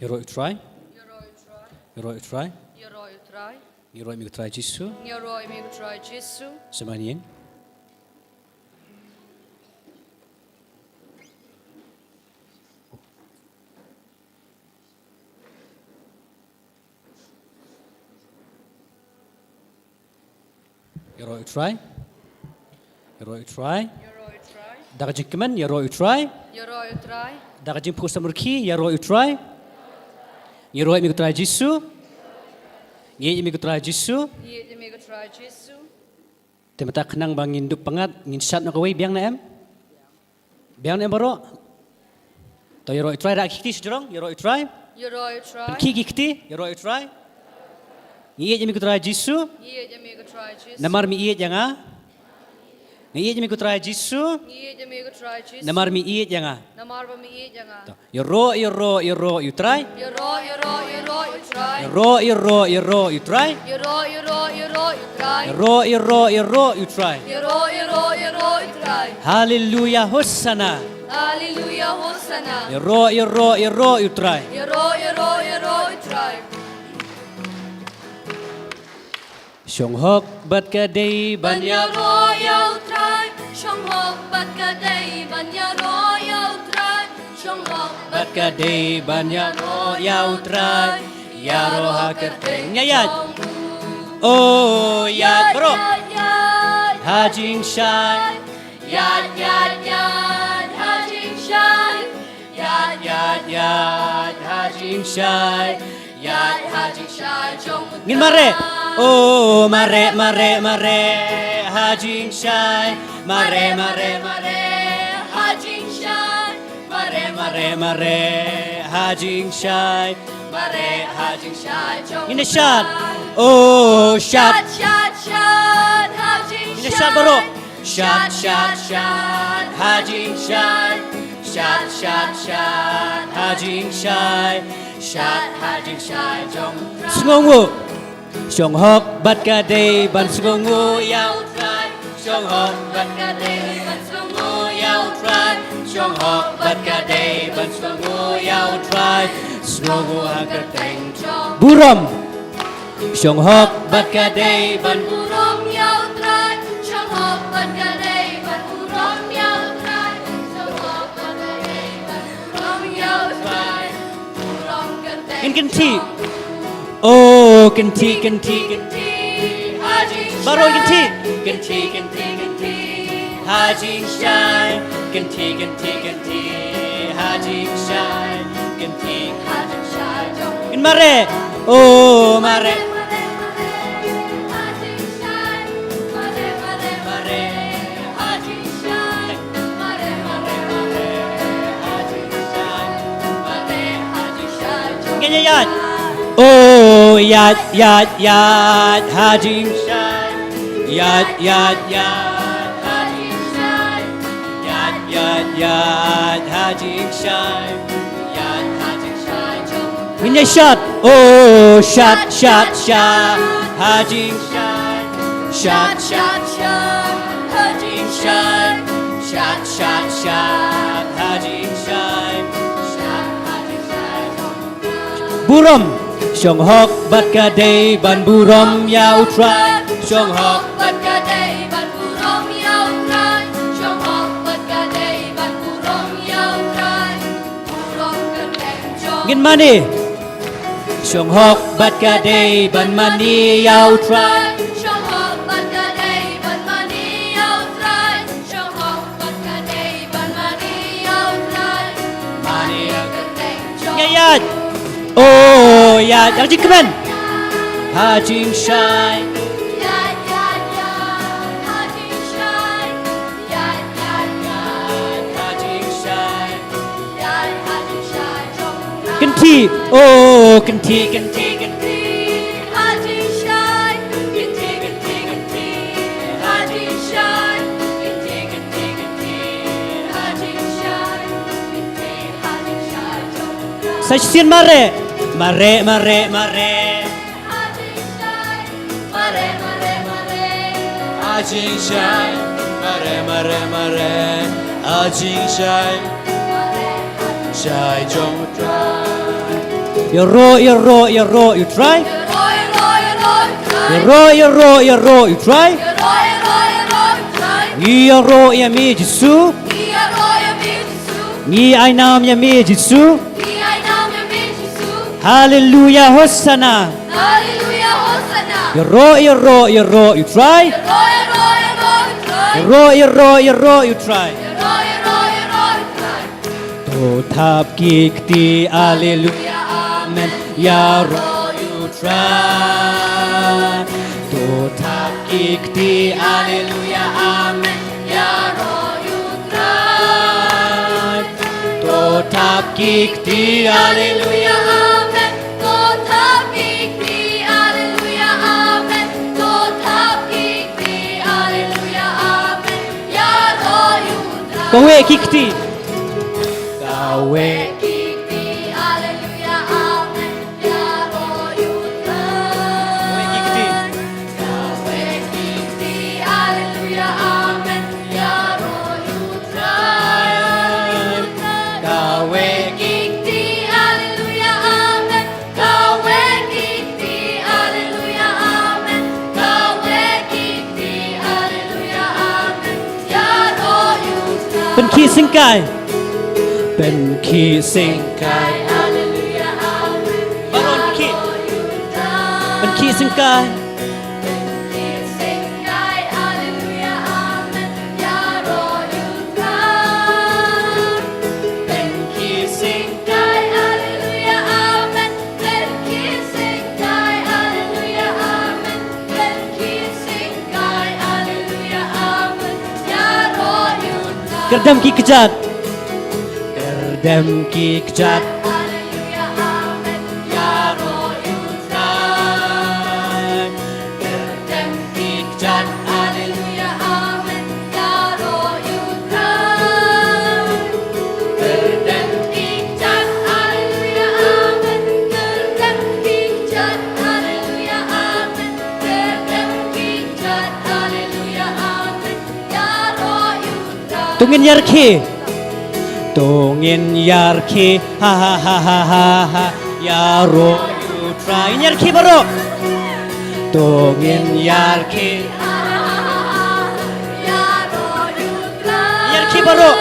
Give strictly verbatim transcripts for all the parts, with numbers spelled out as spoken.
Ïaroh ïa u Trai. Ïaroh ïa u Trai. Ïaroh ïa u Trai. Ïaroh ïa u Trai. Ngi ïaroh ïa u Trai Jisu. Ngi ïaroh ïa u Trai Jisu. Sa man ïing. Ïaroh ïa u Trai. Ïaroh ïa u Trai. Ïaroh ïa u Trai. Da ka jingkmen, ïaroh ïa u Trai. Ïaroh ïa u Trai. Da ka jingpyrshang murki, ïaroh ïa u Trai. Ngi ïaroh ïa me ko Trai Jisu. Ngi ïeit ïa me ko Trai Jisu. Ngi ïeit ïa me ko Trai Jisu. Te mynta khnang ba ngin dup pyngngad, ngin shad noh kawei, biang ne em? Biang ne em baroh? To ïaroh ïa u Trai, rah ki kti shajrong, ïaroh ïa u Trai. Ïaroh ïa u Trai. Pynkhih ki kti, ïaroh ïa u Trai. Ngi ïeit ïa me ko Trai Jisu. Ngi ïeit ïa me ko Trai Jisu. Namar me ïeit ïa nga. Ngi ïeit ïa me ko Trai Jisu. Ngi ïeit ïa me ko Trai Jisu. Namar me ïeit ïa nga. Namar ba me ïeit ïa nga. To. Ïaroh, ïaroh, ïaroh ïa u Trai. Ïaroh, ïaroh, ïaroh ïa u Trai. Ïaroh, ïaroh, ïaroh ïa u Trai. Ïaroh, ïaroh, ïaroh ïa u Trai. Ïaroh, ïaroh, ïaroh ïa u Trai. Ïaroh, ïaroh, ïaroh ïa u Trai. Haleluya, Hosana. Haleluya, Hosana. Ïaroh, ïaroh, ïaroh ïa u Trai. Ïaroh, ïaroh, ïaroh ïa u Trai. Shong hok bad ka dei ban ïaroh ïa u Trai. Shong hok bad ka dei ban ïaroh ïa u Trai. Shong hok bad ka dei ban ïaroh ïa u Trai. Ïaroh ha kyrteng. Ïa ïaid. Oh, ïaid baroh. Ïaid, ïaid, ïaid. Ha jingshai. Ïaid, ïaid, ïaid, ha jingshai. Ïaid, ïaid, ïaid, ha jingshai. Ïaid, ha jingshai jong u Trai. Ngin mareh. Oh, mareh, mareh, mareh, ha jingshai. Mareh, mareh, mareh, ha jingshai. Mareh, mareh, mareh, ha jingshai. Mareh, ha jingshai jong u Trai. Ngin ïa shad. Oh, shad. Shad, shad, shad, ha jingshai. Ngin ïa shad baroh. Shad, shad, shad, ha jingshai. Shad, shad, shad, ha jingshai. Shad, ha jingshai jong u Trai. Sngewnguh. Shong hok bad ka dei ban sngewnguh ïa u Trai. Shong hok bad ka dei ban sngewnguh ïa u Trai. Shong hok bad ka dei ban sngewnguh ïa u Trai. Sngewnguh ha ka kyrteng jong u Trai. Burom. Shong hok bad ka dei ban burom ïa u Trai. Shong hok bad ka dei ban burom ïa u Trai. Shong hok bad ka dei ban burom ïa u Trai. Burom kyrteng. Ngin kynthih. Oh, kynthih, kynthih, kynthih. Baroh kynthih. Kynthih, kynthih, kynthih. Ha jingshai. Kynthih, kynthih, kynthih. Ha jingshai. Kynthih, ha jingshai. Ngin mareh. Oh, mareh. Mareh, mareh, mareh, ha jingshai. Mareh, mareh, mareh, ha jingshai. Mareh, mareh, mareh, ha jingshai. Mareh, ha jingshai. Ngin ïaid. Oh, ïaid, ïaid, ïaid, ha jingshai. Ïaid, ïaid, ïaid, ha jingshai. Ïaid, ïaid, ïaid, ha jingshai. Ïaid, ha jingshai jong u Trai. Ngin ïa shad. Oh, shad, shad, shad, ha jingshai. Shad, shad, shad, ha jingshai. Shad, shad, shad, ha jingshai. Shad, ha jingshai jong u Trai. Burom. Shong hok bad ka dei ban burom ïa u Trai. Shong hok bad ka dei ban burom ïa u Trai. Shong hok bad ka dei ban burom ïa u Trai. Burom kyrteng jong u Trai. Ngin mane. Shong hok bad ka dei ban mane ïa u Trai. Shong hok bad ka dei ban mane ïa u Trai. Shong hok bad ka dei ban mane ïa u Trai. Mane ïa ka kyrteng jong u Trai. Ïaid. Oh, ïaid. Ïaid jingkmen. Ha jingshai. Ïaid, ïaid, ïaid. Ha jingshai. Ïaid, ïaid, ïaid. Ha jingshai. Ïaid, ha jingshai jong u Trai. Kynthih. Oh, kynthih, kynthih, kynthih. Ha jingshai. Kynthih, kynthih, kynthih. Ha jingshai. Kynthih, kynthih, kynthih. Ha jingshai. Kynthih, ha jingshai jong u Trai. Sa shisien mareh. Mareh, mareh, mareh. Ha jingshai. Mareh, mareh, mareh. Ha jingshai. Mareh, mareh, mareh. Ha jingshai. Mareh, ha jingshai jong u Trai. Ïaroh, ïaroh, ïaroh ïa u Trai. Ïaroh, ïaroh, ïaroh ïa u Trai. Ïaroh ïa me Jisu. Ngi ai nam ïa me Jisu. Haleluya, Hosanna. Ïaroh, ïaroh, ïaroh ïa u Trai. Ïaroh, ïaroh, ïaroh ïa u Trai. To thap ki kti, aleluya, amen, ïaroh ïa u Trai. To thap ki kti, aleluya, amen, ïaroh ïa u Trai. To thap ki kti, aleluya, amen. To thap ki kti, aleluya, amen. To thap ki kti, aleluya, amen. Ïaroh ïa u Trai. Kawei ki kti. Kawei ki kti, aleluya, amen. Ïaroh ïa u Trai. Kawei ki kti. Kawei ki kti, aleluya, amen. Ïaroh ïa u Trai. Kawei ki kti, aleluya, amen. Kawei ki kti, aleluya, amen. Kawei ki kti, aleluya, amen. Ïaroh ïa u Trai. Pynkhih syngkai. Pynkhih syngkai. Aleluya, amen. Baroh pynkhih. Ïaroh ïa u Trai. Pynkhih syngkai. Pynkhih syngkai. Aleluya, amen. Ïaroh ïa u Trai. Pynkhih syngkai. Aleluya, amen. Pynkhih syngkai. Aleluya, amen. Pynkhih syngkai. Aleluya, amen. Ïaroh ïa u Trai. Kyrdem ki kjat. Kyrdem ki kjat. Aleluya, amen. Ïaroh ïa u Trai. Kyrdem ki kjat. Aleluya, amen. Ïaroh ïa u Trai. Kyrdem ki kjat. Aleluya, amen. Kyrdem ki kjat. Aleluya, amen. Kyrdem ki kjat. Aleluya, amen. Ïaroh ïa u Trai. To ngin ïarkhie. To ngin ïarkhie. Ha, ha, ha, ha, ha, ha. Ïaroh ïa u Trai. Ngin ïarkhie baroh. To ngin ïarkhie. Ïaroh ïa u Trai. Ïarkhie baroh.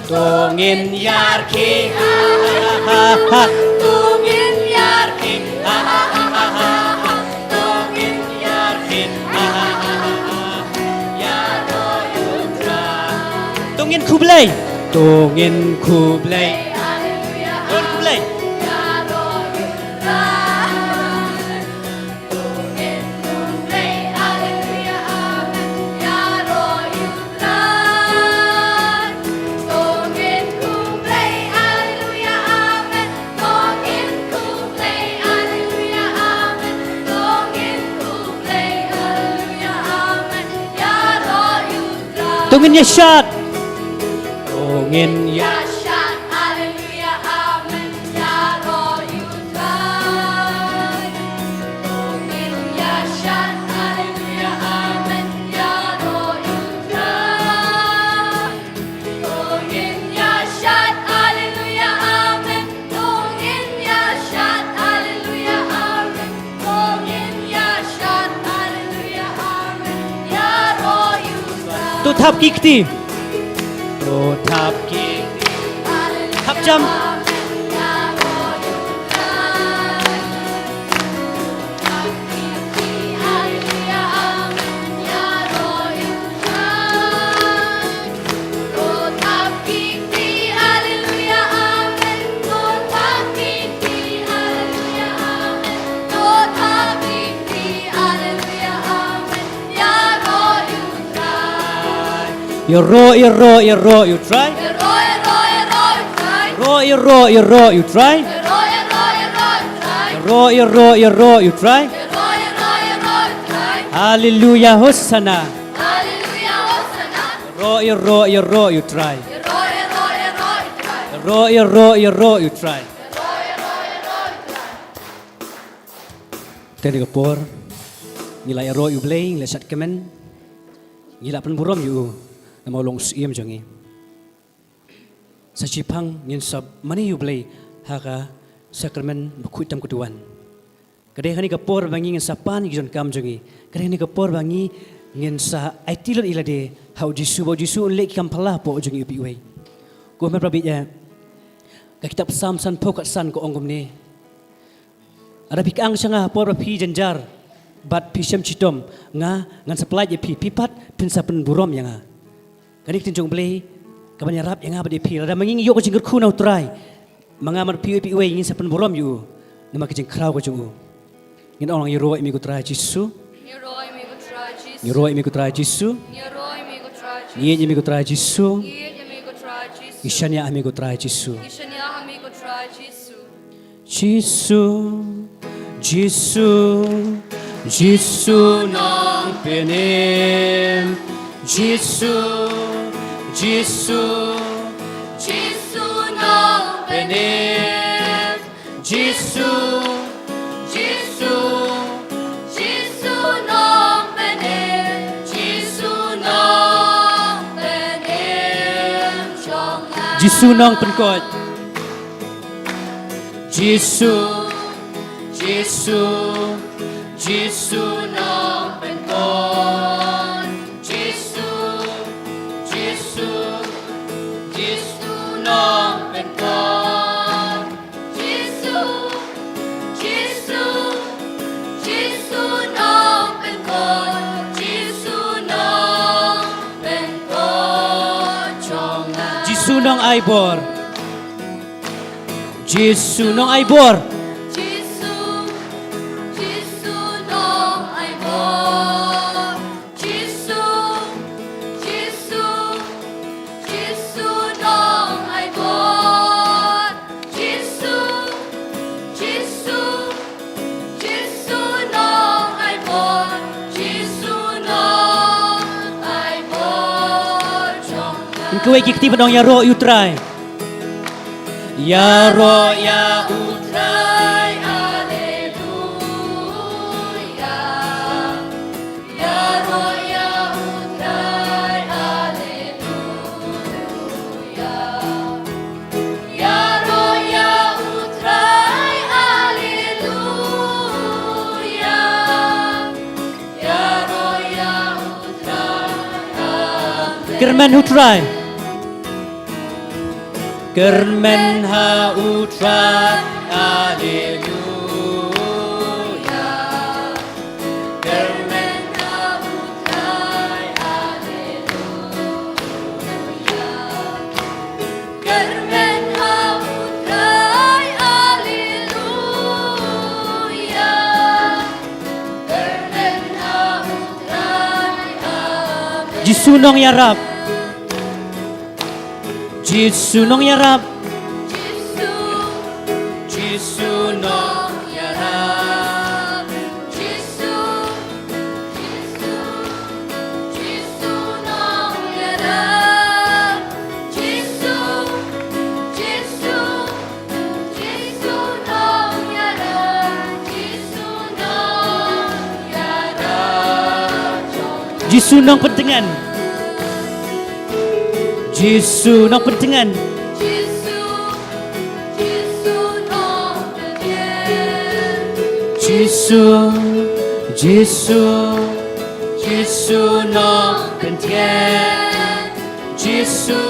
To ngin ïarkhie. Ha, ha, ha, ha. To ngin ïarkhie. Ha, ha, ha, ha, ha. To ngin ïarkhie. Ha, ha, ha, ha, ha. Ïaroh ïa u Trai. To ngin khublei. To ngin khublei. Aleluya. To ngin khublei. Ïaroh ïa u Trai. To ngin khublei. Aleluya. Amen. Ïaroh ïa u Trai. To ngin khublei. Aleluya. Amen. To ngin khublei, aleluya, amen. To ngin khublei, aleluya, amen. Ïaroh ïa u Trai. To ngin ïashad. To ngin ïa- Ïashad, aleluya, amen. Ïaroh ïa u Trai. To ngin ïashad, aleluya, amen. Ïaroh ïa u Trai. To ngin ïashad, aleluya, amen. To ngin ïashad, aleluya, amen. To ngin ïashad, aleluya, amen. Ïaroh ïa u Trai. To thap ki kti. To thap ki kti. Aleluya, thap jam. Amen. Ïaroh ïa u Trai. Ïaroh, ïaroh, ïaroh ïa u Trai. Ïaroh, ïaroh, ïaroh ïa u Trai. Ïaroh, ïaroh, ïaroh ïa u Trai. Ïaroh, ïaroh, ïaroh ïa u Trai. Ïaroh, ïaroh, ïaroh ïa u Trai. Ïaroh, ïaroh, ïaroh ïa u Trai. Haleluya, Hosanna. Haleluya, Hosanna. Ïaroh, ïaroh, ïaroh ïa u Trai. Ïaroh, ïaroh, ïaroh ïa u Trai. Ïaroh, ïaroh, ïaroh ïa u Trai. Ïaroh, ïaroh, ïaroh ïa u Trai. Te ha kane ka por ngi la ïaroh ïa u Blei, ngi la shad kmen, ngi la pynburom ïa u namar u long u syiem jong ngi. Sa shiphang ngin sa mane ïa u Blei ha ka Sakramen bakhuid tam ka duwan. Ka dei ha kane ka por ba ngi ngin sa pan ïa ki jingdonkam jong ngi. Ka dei ha kane ka por ba ngi ngin sa aiti lut ïa lade ha U Jisu, ba U Jisu un leh ki kam phylla hapoh jong ngi uwei pa uwei. Ko hynmen para bangeit, ka kitab Salm sanphew khatsan ka ong kumne: Lada phi kyang sha nga ha por ba phi jynjar bad phi shem shitom, nga ngan sa pyllait ïa phi, phi pat phin sa pynburom ïa nga. Kane ka ktien jong U Blei kaban ïarap ïa nga bad ïa phi. Lada ma ngi ngi ïoh ka jingkyrkhu na U Trai, ma nga bad phi uwei pa uwei ngin sa pynburom ïa u namar ka jingkhraw ka jong u. Ngin ong lang: Ïaroh ïa me ko Trai Jisu. Ïaroh ïa me ko Trai Jisu. Ïaroh ïa me ko Trai Jisu. Ïaroh ïa me ko Trai Jisu. Ngeit ïa me ko Trai Jisu. Ngeit ïa me ko Trai Jisu. Ngi shaniah ha me ko Trai Jisu. Ngi shaniah ha me ko Trai Jisu. Jisu, Jisu, Jisu Nongpynim. Jisu, Jisu, Jisu Nongpynim. Jisu, Jisu, Jisu Nongpynim. Jisu Nongpynim jong nga. Jisu Nongpynkhuid. Jisu, Jisu, Jisu Nongpynkhuid. Jisu, Jisu, Jisu Nongpynkhuid. Jisu, Jisu, Jisu Nongpynkhuid. Jisu Nongpynkhuid jong nga. Jisu Nongaibor. Jisu Nongaibor. Jisu, Jisu Nongaibor. Jisu, Jisu, Jisu Nongaibor. Jisu, Jisu, Jisu Nongaibor. Jisu Nongaibor jong nga. Ngin kawei ki kti ban ong: Ïaroh ïa U Trai. Ïaroh ïa U Trai, alleluia. Ïaroh ïa U Trai, alleluia. Ïaroh ïa U Trai, alleluia. Ïaroh ïa U Trai, alleluia. Kyrmen ha U Trai. Kyrmen ha U Trai, alleluia. Kyrmen ha U Trai, alleluia. Kyrmen ha U Trai, alleluia. Kyrmen ha U Trai, amen. Jisu Nongïarap. Jisu Nongïarap. Jisu, Jisu Nongïarap. Jisu, Jisu, Jisu Nongïarap. Jisu, Jisu, Jisu Nongïarap. Jisu Nongïarap. Jisu Nongpyntngen. Jisu Nongpyntngen. Jisu, Jisu Nongpyntngen. Jisu, Jisu, Jisu Nongpyntngen. Jisu,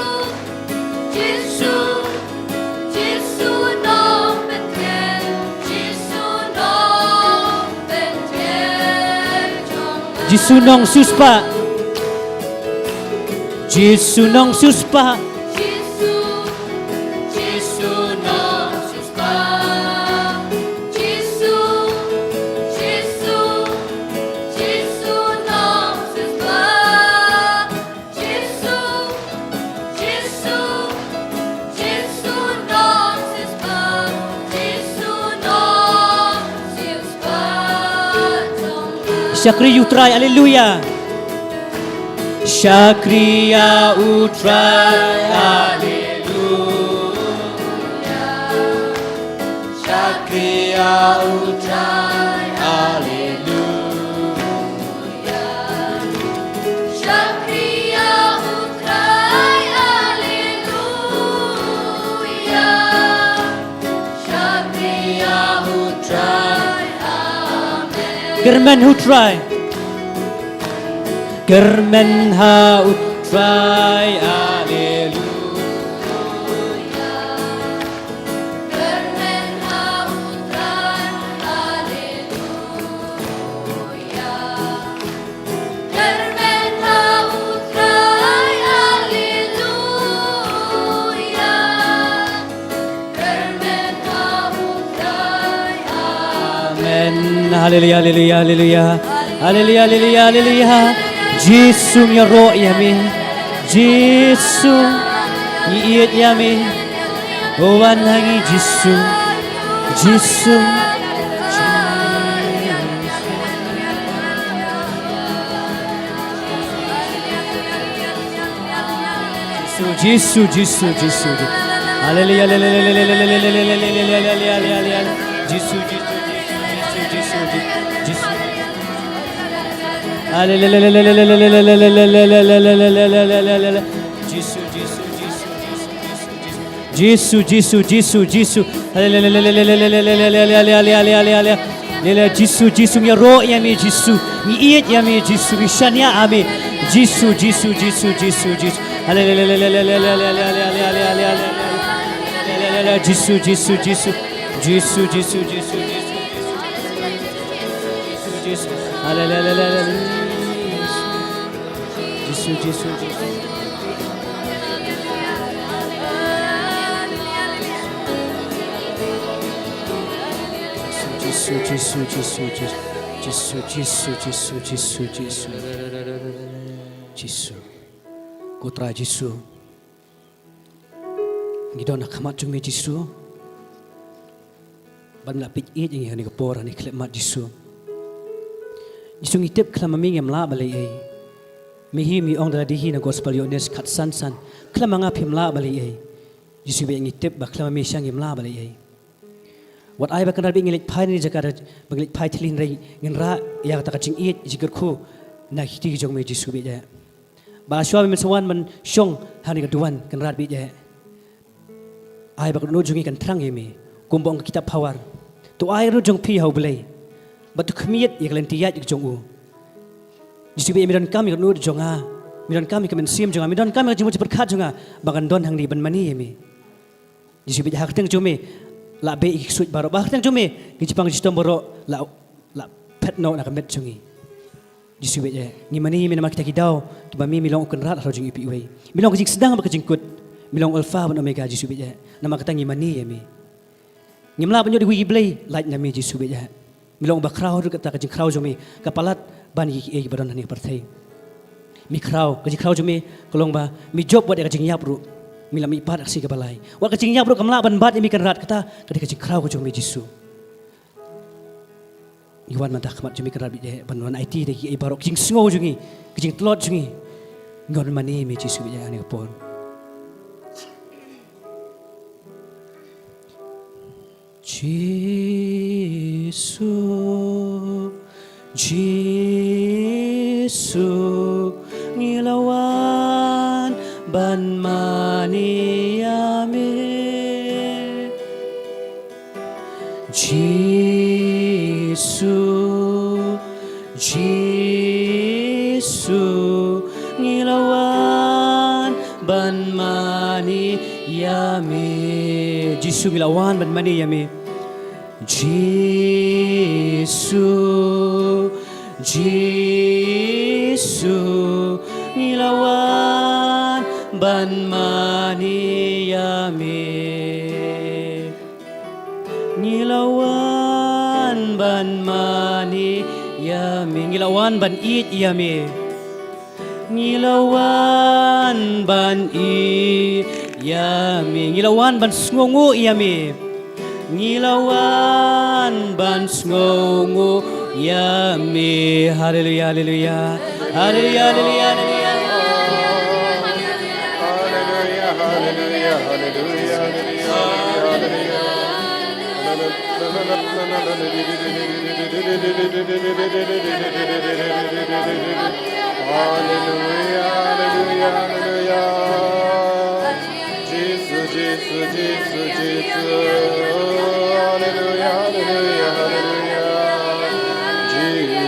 Jisu, Jisu Nongpyntngen. Jisu Nongpyntngen jong nga. Jisu Nongsiewspah. Jisu Nongsiewspah. Jisu, Jisu Nongsiewspah. Jisu, Jisu, Jisu Nongsiewspah. Jisu, Jisu, Jisu Nongsiewspah. Jisu Nongsiewspah jong nga. Shakri ïa U Trai, alleluia. Shakri ïa U Trai, alleluia. Shakri ïa U Trai, alleluia. Shakri ïa U Trai, alleluia. Shakri Kyrmen ha U Trai. Kyrmen ha U Trai, haleluya. Kyrmen ha U Trai, haleluya. Kyrmen ha U Trai, haleluya. Amen. Haleluya, haleluya, haleluya. Haleluya, haleluya, haleluya. Jisu, ngi ïaroh ïa me. Jisu, ngi ïeit ïa me. Wan ha ngi Jisu. Jisu. Jisu, Jisu, Jisu, Jisu, Jisu. Haleluya, haleluya, haleluya. Jisu, Jisu, Jisu, Jisu, Jisu, Jisu. Haleluya, haleluya, haleluya. Jisu, Jisu, Jisu, Jisu, Jisu, Jisu. Jisu, Jisu, Jisu, Jisu. Haleluya. Jisu, Jisu, ngi ïaroh ïa me, Jisu. Ngi ïeit ïa me, Jisu. Ngi shaniah ha me. Jisu, Jisu, Jisu, Jisu, Jisu. Haleluya. Jisu, Jisu, Jisu. Jisu, Jisu, Jisu, Jisu. Jisu, Jisu. Haleluya. Jisu, Jisu, Jisu. Jisu, Jisu, Jisu, Jisu. Jisu, Jisu, Jisu, Jisu, Jisu. Jisu. Ko Trai Jisu. Ngi don ha khmat jong me Jisu. Ban la peit ïeit ïa ngi ha kane ka por, ha kane ka khyllipmat Jisu. Jisu ngi tip khlem ma me ngim lah ba lei ei. Me hi me ong da lade hi na gospel Ïoannis khatsan san. Khlem ma nga phim lah ba lei ei. Jisu bad ngi tip ba khlem ma me sha ngim lah ba lei ei. Wat ai ba Kynrad bad ngi leit phai na kane ka jaka ba ngi leit phai thylli hynrei ngin rah ïa kata ka jingïeit jingkyrkhu na ki kti jong me Jisu bad. Ba shuwa ba men sa wan ban shong ha kane ka duwan Kynrad bad. Ai ba ka dohnud jong ngi kan thrang ïa me. Kumba ong ka kitab Phawar. To ai ka dohnud jong phi ha U Blei. Bad to khmih ïa ka lynti ïaid ka jong u. Jisu bad me donkam ïa ka dohnud jong nga. Me donkam ïa ka mynsiem jong nga. Me donkam ïa ka jingmut jingpyrkhat jong nga. Ba kan don hangne ban mane ïa me. Jisu bad ha ka kyrteng jong me. La beh ïa ki ksuid baroh. Ba ha ka kyrteng jong me. Ki jingpang jingshitom baroh. La, la phet noh na ka met jong ngi. Jisu bad eh, ngi mane ïa me namar kita ki daw, kiba me, me long u Kynrad ha u jingïohi iwei. Me long ka jingsdang bad ka jingkut, me long u Alpha bad Omega Jisu bad eh. Namar kata ngi mane ïa me. Ngim lah ban ïoh da kiwei ki blei, lait na me Jisu bad eh. Me long uba khraw ruh kata ka jingkhraw jong me, ka palat ban ïa kiei kiba don ha kane ka pyrthei. Me khraw, ka jingkhraw jong me, ka long ba, me jop wat ïa ka jingïap ruh, me la mihpat ha ka sngi kaba lai. Wat ka jingïap ruh kam lah ban bat ïa me Kynrad kata, ka dei ka jingkhraw ka jong me Jisu. Ngi wan mynta ha khmat jong me Kynrad bad eh ban wan aiti da kiei baroh ka jingsngew jong ngi, ka jingtlot jong ngi. Ngi wan mane ïa me Jisu bad eh ha kane ka por. Jisu, Jisu, ngi la wan ban mane ïa me. Jisu, Jisu, ngi la wan ban mane ïa me. Jisu, ngi la wan ban mane ïa me. Jisu, Jisu, ngi la wan ban mane ïa me. Ngi la wan ban mane ïa me. Ngi la wan ban ïeit ïa me. Ngi la wan ban ïeit ïa me. Ngi la wan ban sngewnguh ïa me. Ngi la wan ban sngewnguh ïa me. Haleluya, haleluya. Haleluya, haleluya, haleluya. Haleluya, haleluya, haleluya, haleluya, haleluya. Haleluya, haleluya, haleluya. Jisu, Jisu, Jisu, Jisu. Haleluya, haleluya, haleluya. Jisu.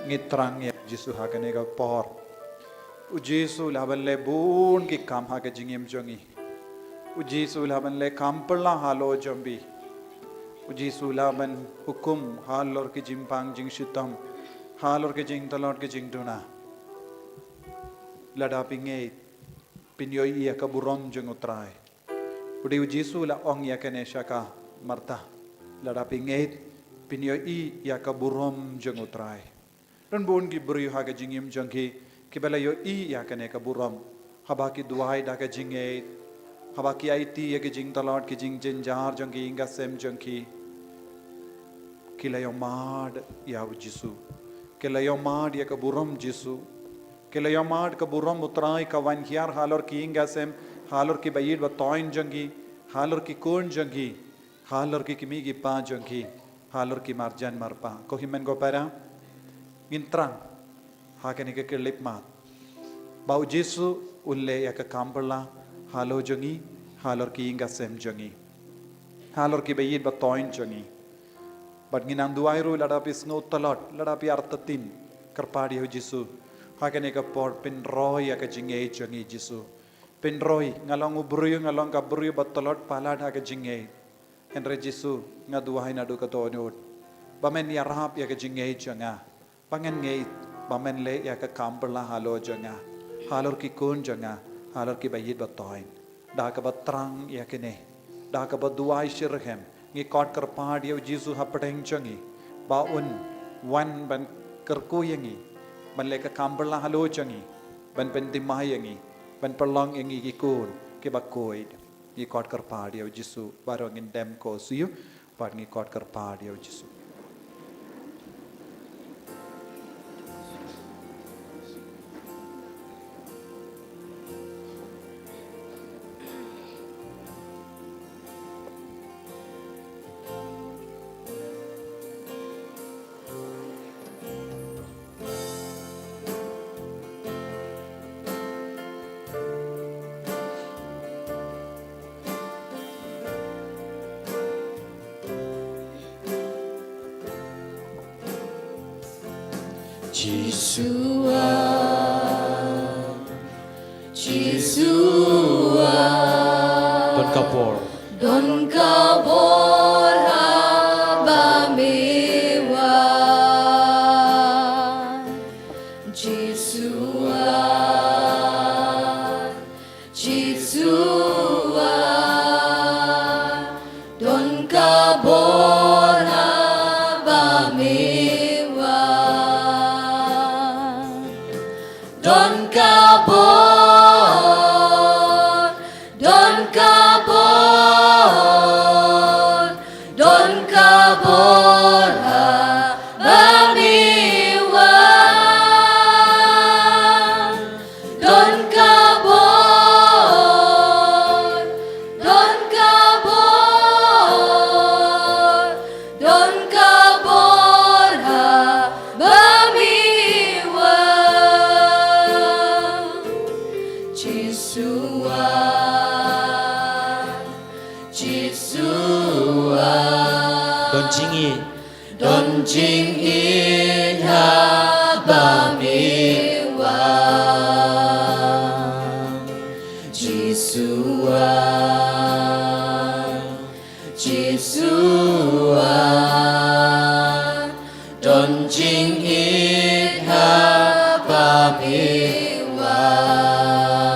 Ngi thrang ïa u Jisu ha kane ka por. U Jisu u la ban leh bun ki kam ha ka jingim jong ngi. U Jisu u la ban leh kam pyrla halor jong phi. U Jisu u la ban hukum halor ki jingpang jingshitom, halor ki jingtlot ki jingduna. Lada phi ngeit, phin ïohi ïa ka burom jong U Trai. U dei u Jisu u la ong ïa kane sha ka Martha. Lada phi ngeit, phin ïohi ïa ka burom jong U Trai. Don bun ki briew ha ka jingim jong ki, kiba la ïohi ïa kane ka burom. Haba ki duwai da ka jingngeit, haba ki aiti ïa ki jingtlot ki jingjynjar jong ki ïing ka sem jong ki, ki la ïohmad ïa u Jisu. Ki la ïohmad ïa ka burom Jisu. Ki la ïohmad ka burom U Trai ka wan hiar halor ki ïing ka sem, halor kiba ïeit ba thoiñ jong ki, halor ki khun jong ki, halor ki kmie ki kpa jong ki, halor ki marjan marpa. Ko hynmen ko para, ngin thrang ha kane ka khyllipmat ba u Jisu un leh ïa ka kam pyrla halor jong ngi, halor ki ïing ka sem jong ngi, halor kiba ïeit ba thoiñ jong ngi. Bad ngin nang duwai ruh lada phi sngew tlot, lada phi artatien, kyrpad ïa u Jisu. Ha kane ka por pynroi ïa ka jingngeit jong ngi Jisu. Pynroi, nga long u briew, nga long ka briew ba tlot palat ha ka jingngeit. Hynrei Jisu, nga duwai naduh ka dohnud ba men ïarap ïa ka jingngeit jong nga. Ba ngan ngeit ba men leh ïa ka kam pyrla halor jong nga, halor ki khun jong nga, halor kiba ïeit ba thoiñ. Da kaba thrang ïa kine, da kaba duwai shitrhem, ngi khot kyrpad ïa u Jisu hapdeng jong ngi ba un wan ban kyrkhu ïa ngi, ban leh ka kam pyrla halor jong ngi, ban pynthymmai ïa ngi, ban pynlong ïa ngi ki khun kiba khuid. Ngi khot kyrpad ïa u Jisu, baroh ngin dem ko shuh, bad ngi khot kyrpad ïa u Jisu. Jisua, Jisua. Don ka bor. Don ka bor haba me wan. Jisua, Jisua. Don ka bor haba me wan. Don ka bor, don ka bor, don ka bor haba me wan. Don ka bor, don ka bor, don ka bor haba me wan. Jisua, Jisua. Don jingïeit. Don jingïeit haba me wan. Jisua, Jisua. Don jingïeit haba me wan.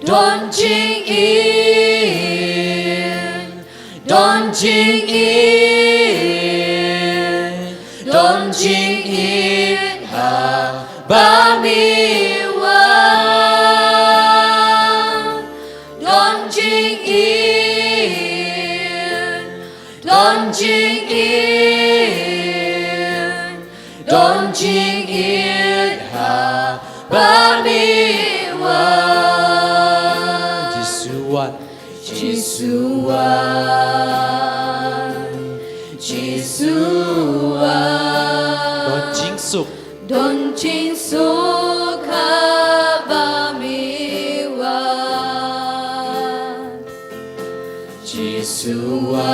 Don jingïeit. Don jingïeit, don jingïeit haba me wan. Don jingïeit, don jingïeit, don jingïeit haba me wan. Jisua, Jisua. Don jingsuk. Don jingsuk haba me wan. Jisua,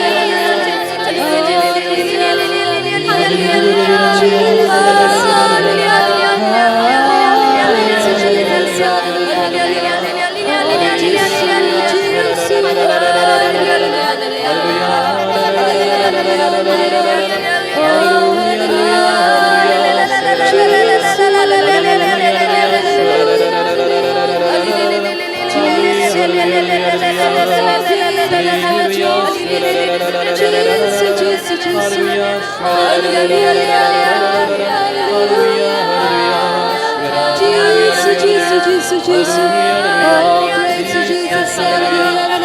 Jisu, Jisu. Oh, praise you, Jesus. Hallelujah.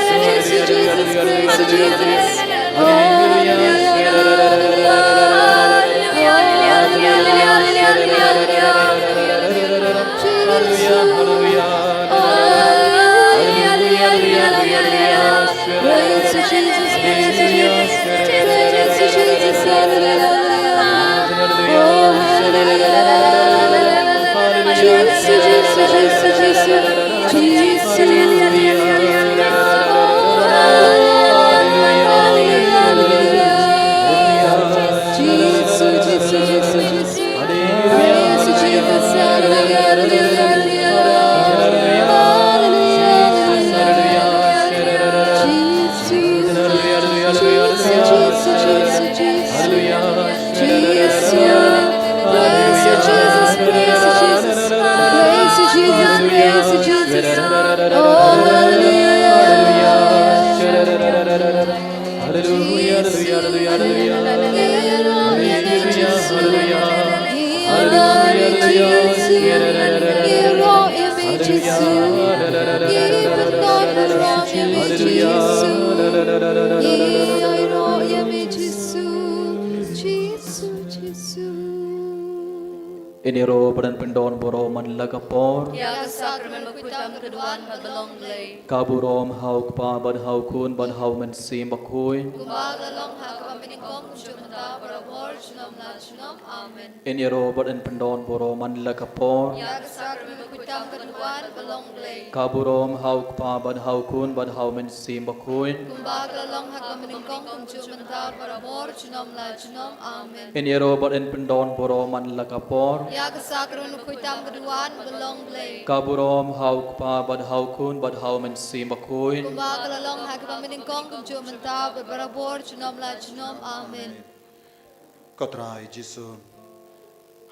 Praise you, Jesus. Praise you, Jesus. Oh, hallelujah. Hallelujah. Hallelujah. Hallelujah. Hallelujah. Hallelujah. Hallelujah. Hallelujah. Hallelujah. Hallelujah. Praise you, Jesus. Praise you, Jesus. Praise you, Jesus. Hallelujah. Oh, hallelujah. Jesus, Jesus, Jesus, Jesus. Jesus. Oh, hallelujah, hallelujah, hallelujah. Jesus, Jesus, Jesus, Jesus. Praise you, Jesus. Hallelujah, hallelujah, hallelujah. Hallelujah, hallelujah. Jesus, Jesus, Jesus, Jesus, Jesus. Praise you, Jesus. Praise you, Jesus. Praise you, Jesus. Praise you, Jesus. Oh, hallelujah. Hallelujah, hallelujah, hallelujah, hallelujah, hallelujah. Hallelujah, hallelujah, hallelujah. Hallelujah, hallelujah, hallelujah. Hallelujah. Jisu, Jisu. Ïa une ruh ba don pyndon baroh man la ka por. Ïa ka sakramen bakhuid tam ka duwan bad ba long Blei. Ka burom ha u Kpa bad ha u Khun bad ha u Mynsiem Bakhuid. Kumba ka la long ha kaba nyngkong, kumjuh mynta, barabor, junom la junom. Amen. Une ruh ba don pyndon baroh man la ka por. Ïa ka sakramen bakhuid tam ka duwan bad ba long Blei. Ka burom ha u Kpa bad ha u Khun bad ha u Mynsiem Bakhuid. Kumba ka la long ha kaba nyngkong, kumjuh mynta, barabor, junom la junom. Amen. Une ruh ba don pyndon baroh man la ka por. Ïa ka sakramen bakhuid tam ka duwan bad ba long Blei. Ka burom ha u Kpa bad ha u Khun bad ha u Mynsiem Bakhuid. Kumba ka la long ha kaba nyngkong, kumjuh mynta, bad barabor, junom la junom. Amen. Ko Trai Jisu,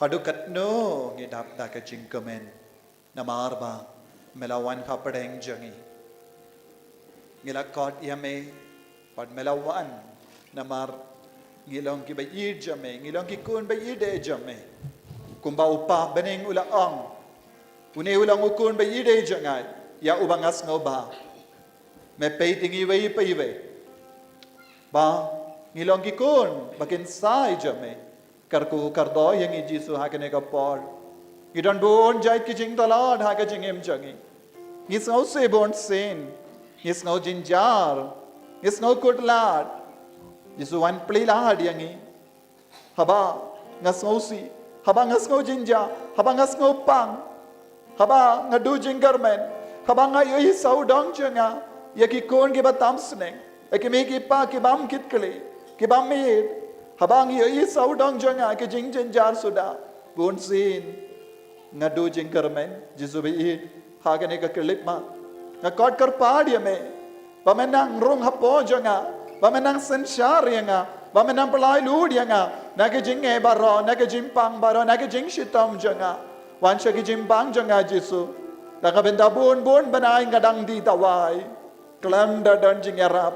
haduh katno ngi dap da ka jingkmen? Namar ba me la wan hapdeng jong ngi. Ngi la khot ïa me bad me la wan. Namar ngi long ki ba ïeit jong me, ngi long ki khun ba ïeit jong me. Kumba u Kpa bneng u la ong, une u long u Khun ba ïeit jong nga, ïa uba nga sngewbha. Me peit ïa ngi iwei pa iwei ba ngi long ki khun ba kynsai jong me. Kyrkhu kyrdoh ïa ngi Jisu ha kane ka por. Ngi don bun jait ki jingtlot ha ka jingim jong ngi. Ngi sngewsih bun sien. Ngi sngew jynjar. Ngi sngew khuslai. Jisu, wan plie lad ïa ngi. Haba nga sngewsih, haba nga sngew jynjar, haba nga sngew pang, haba nga duh jingkyrmen, haba nga ïohi sawdong jong nga ïa ki khun kiba tam sneng, ïa ki mei ki pa ki bym kit khlieh, ki bym ïeit, haba nga ïohi sawdong jong nga ki jingjynjar suda, bun sien nga duh jingkyrmen. Jisu ba ïeit, ha kane ka khyllipmat nga khot kyrpad ïa me ba men nang rung hapoh jong nga, ba men nang synshar ïa nga, ba men nang pynlait lut ïa nga na ki jingeh baroh, na ki jingpang baroh, na ki jingshitom jong nga. Wan sha ki jingpang jong nga Jisu. Da ka bynta bun bun bnai nga dang die dawai khlem da don jingïarap.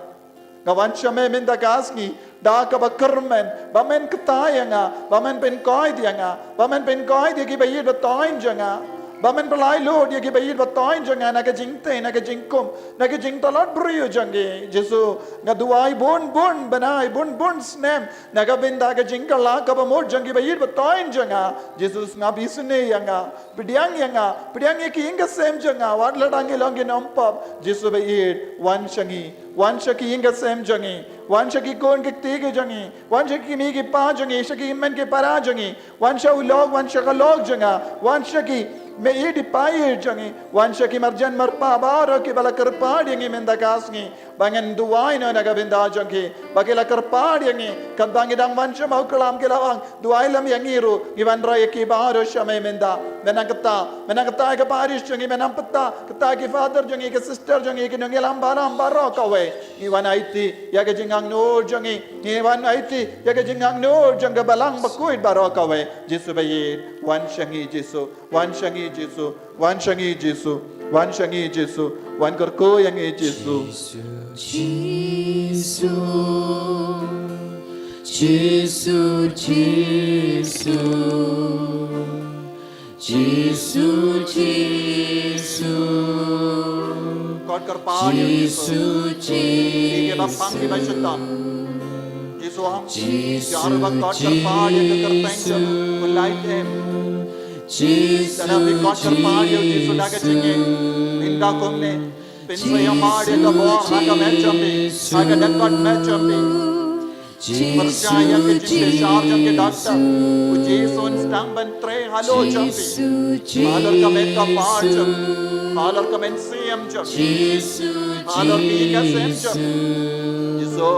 Nga wan sha me mynta ka sngi da kaba kyrmen, ba men kta ïa nga, ba men pynkoit ïa nga, ba men pynkoit ïa ki ba ïeit ba thoiñ jong nga, ba men pynlait lut ïa ki ba ïeit ba thoiñ jong nga na ka jingtei, na ka jingkum, na ka jingtlot briew jong ki. Jisu, nga duwai bun bun bnai, bun bun snem na ka bynta ka jingkylla kaba mut jong ki ba ïeit ba thoiñ jong nga. Jisu, sngap isynei ïa nga. Pdiang ïa nga, pdiang ïa ki ïing ki sem jong nga, wat la dang ngi long ki nongpop. Jisu ba ïeit, wan sha ngi, wan sha ki ïing ki sem jong ngi, wan sha ki khun ki kti ki jong ngi, wan sha ki mei ki pa jong ngi, sha ki hynmen ki para jong ngi, wan sha u lok, wan sha ka lok jong nga, wan sha ki mei ïeit ki pa ïeit jong ngi, wan sha ki marjan marpa baroh kiba la kyrpad ïa ngi mynta ka sngi. Ba ngan duwai noh na ka bynta jong ki ba ki la kyrpad ïa ngi, katba ngi dang wan sha ma u klam ki la ong, duwai lem ïa ngi ruh. Ngi wanrah ïa ki baroh sha me mynta. Me nang kata, me nang kata ïa ka parish jong ngi, me nang pynta kata ïa ki father jong ngi, ki sister jong ngi, ki nongïalam balang baroh kawei. Ngi wan aiti ïa ka jingangnud jong ngi, ngi wan aiti ïa ka jingangnud jong ka balang bakhuid baroh kawei. Jisu ba ïeit, wan sha ngi Jisu. Wan sha ngi Jisu, wan sha ngi Jisu, wan sha ngi Jisu, wan kyrkhu ïa ngi Jisu. Jisu, Jisu, Jisu, Jisu, Jisu. Kot kyrpad ïa u Jisu. Jisu, Jisu. Ïa kiba pang kiba shitom. Jisu hong. Jisu, ïa ruh ba kot kyrpad ïa ka kyrteng jong u, u lait em. Jisu, lada phi kot kyrpad ïa u Jisu da ka jingim, phin da kumne. Pynshai ïa ka bor ha ka met jong phi, ha ka dkhot met jong phi. Pyrshah ïa ka jingbishar jong ki doktor. U Jisu un sdang ban trei halor jong phi. Halor ka met ka por jong phi. Halor ka mynsiem jong phi. Halor ki ïing ki sem jong phi. Jisu.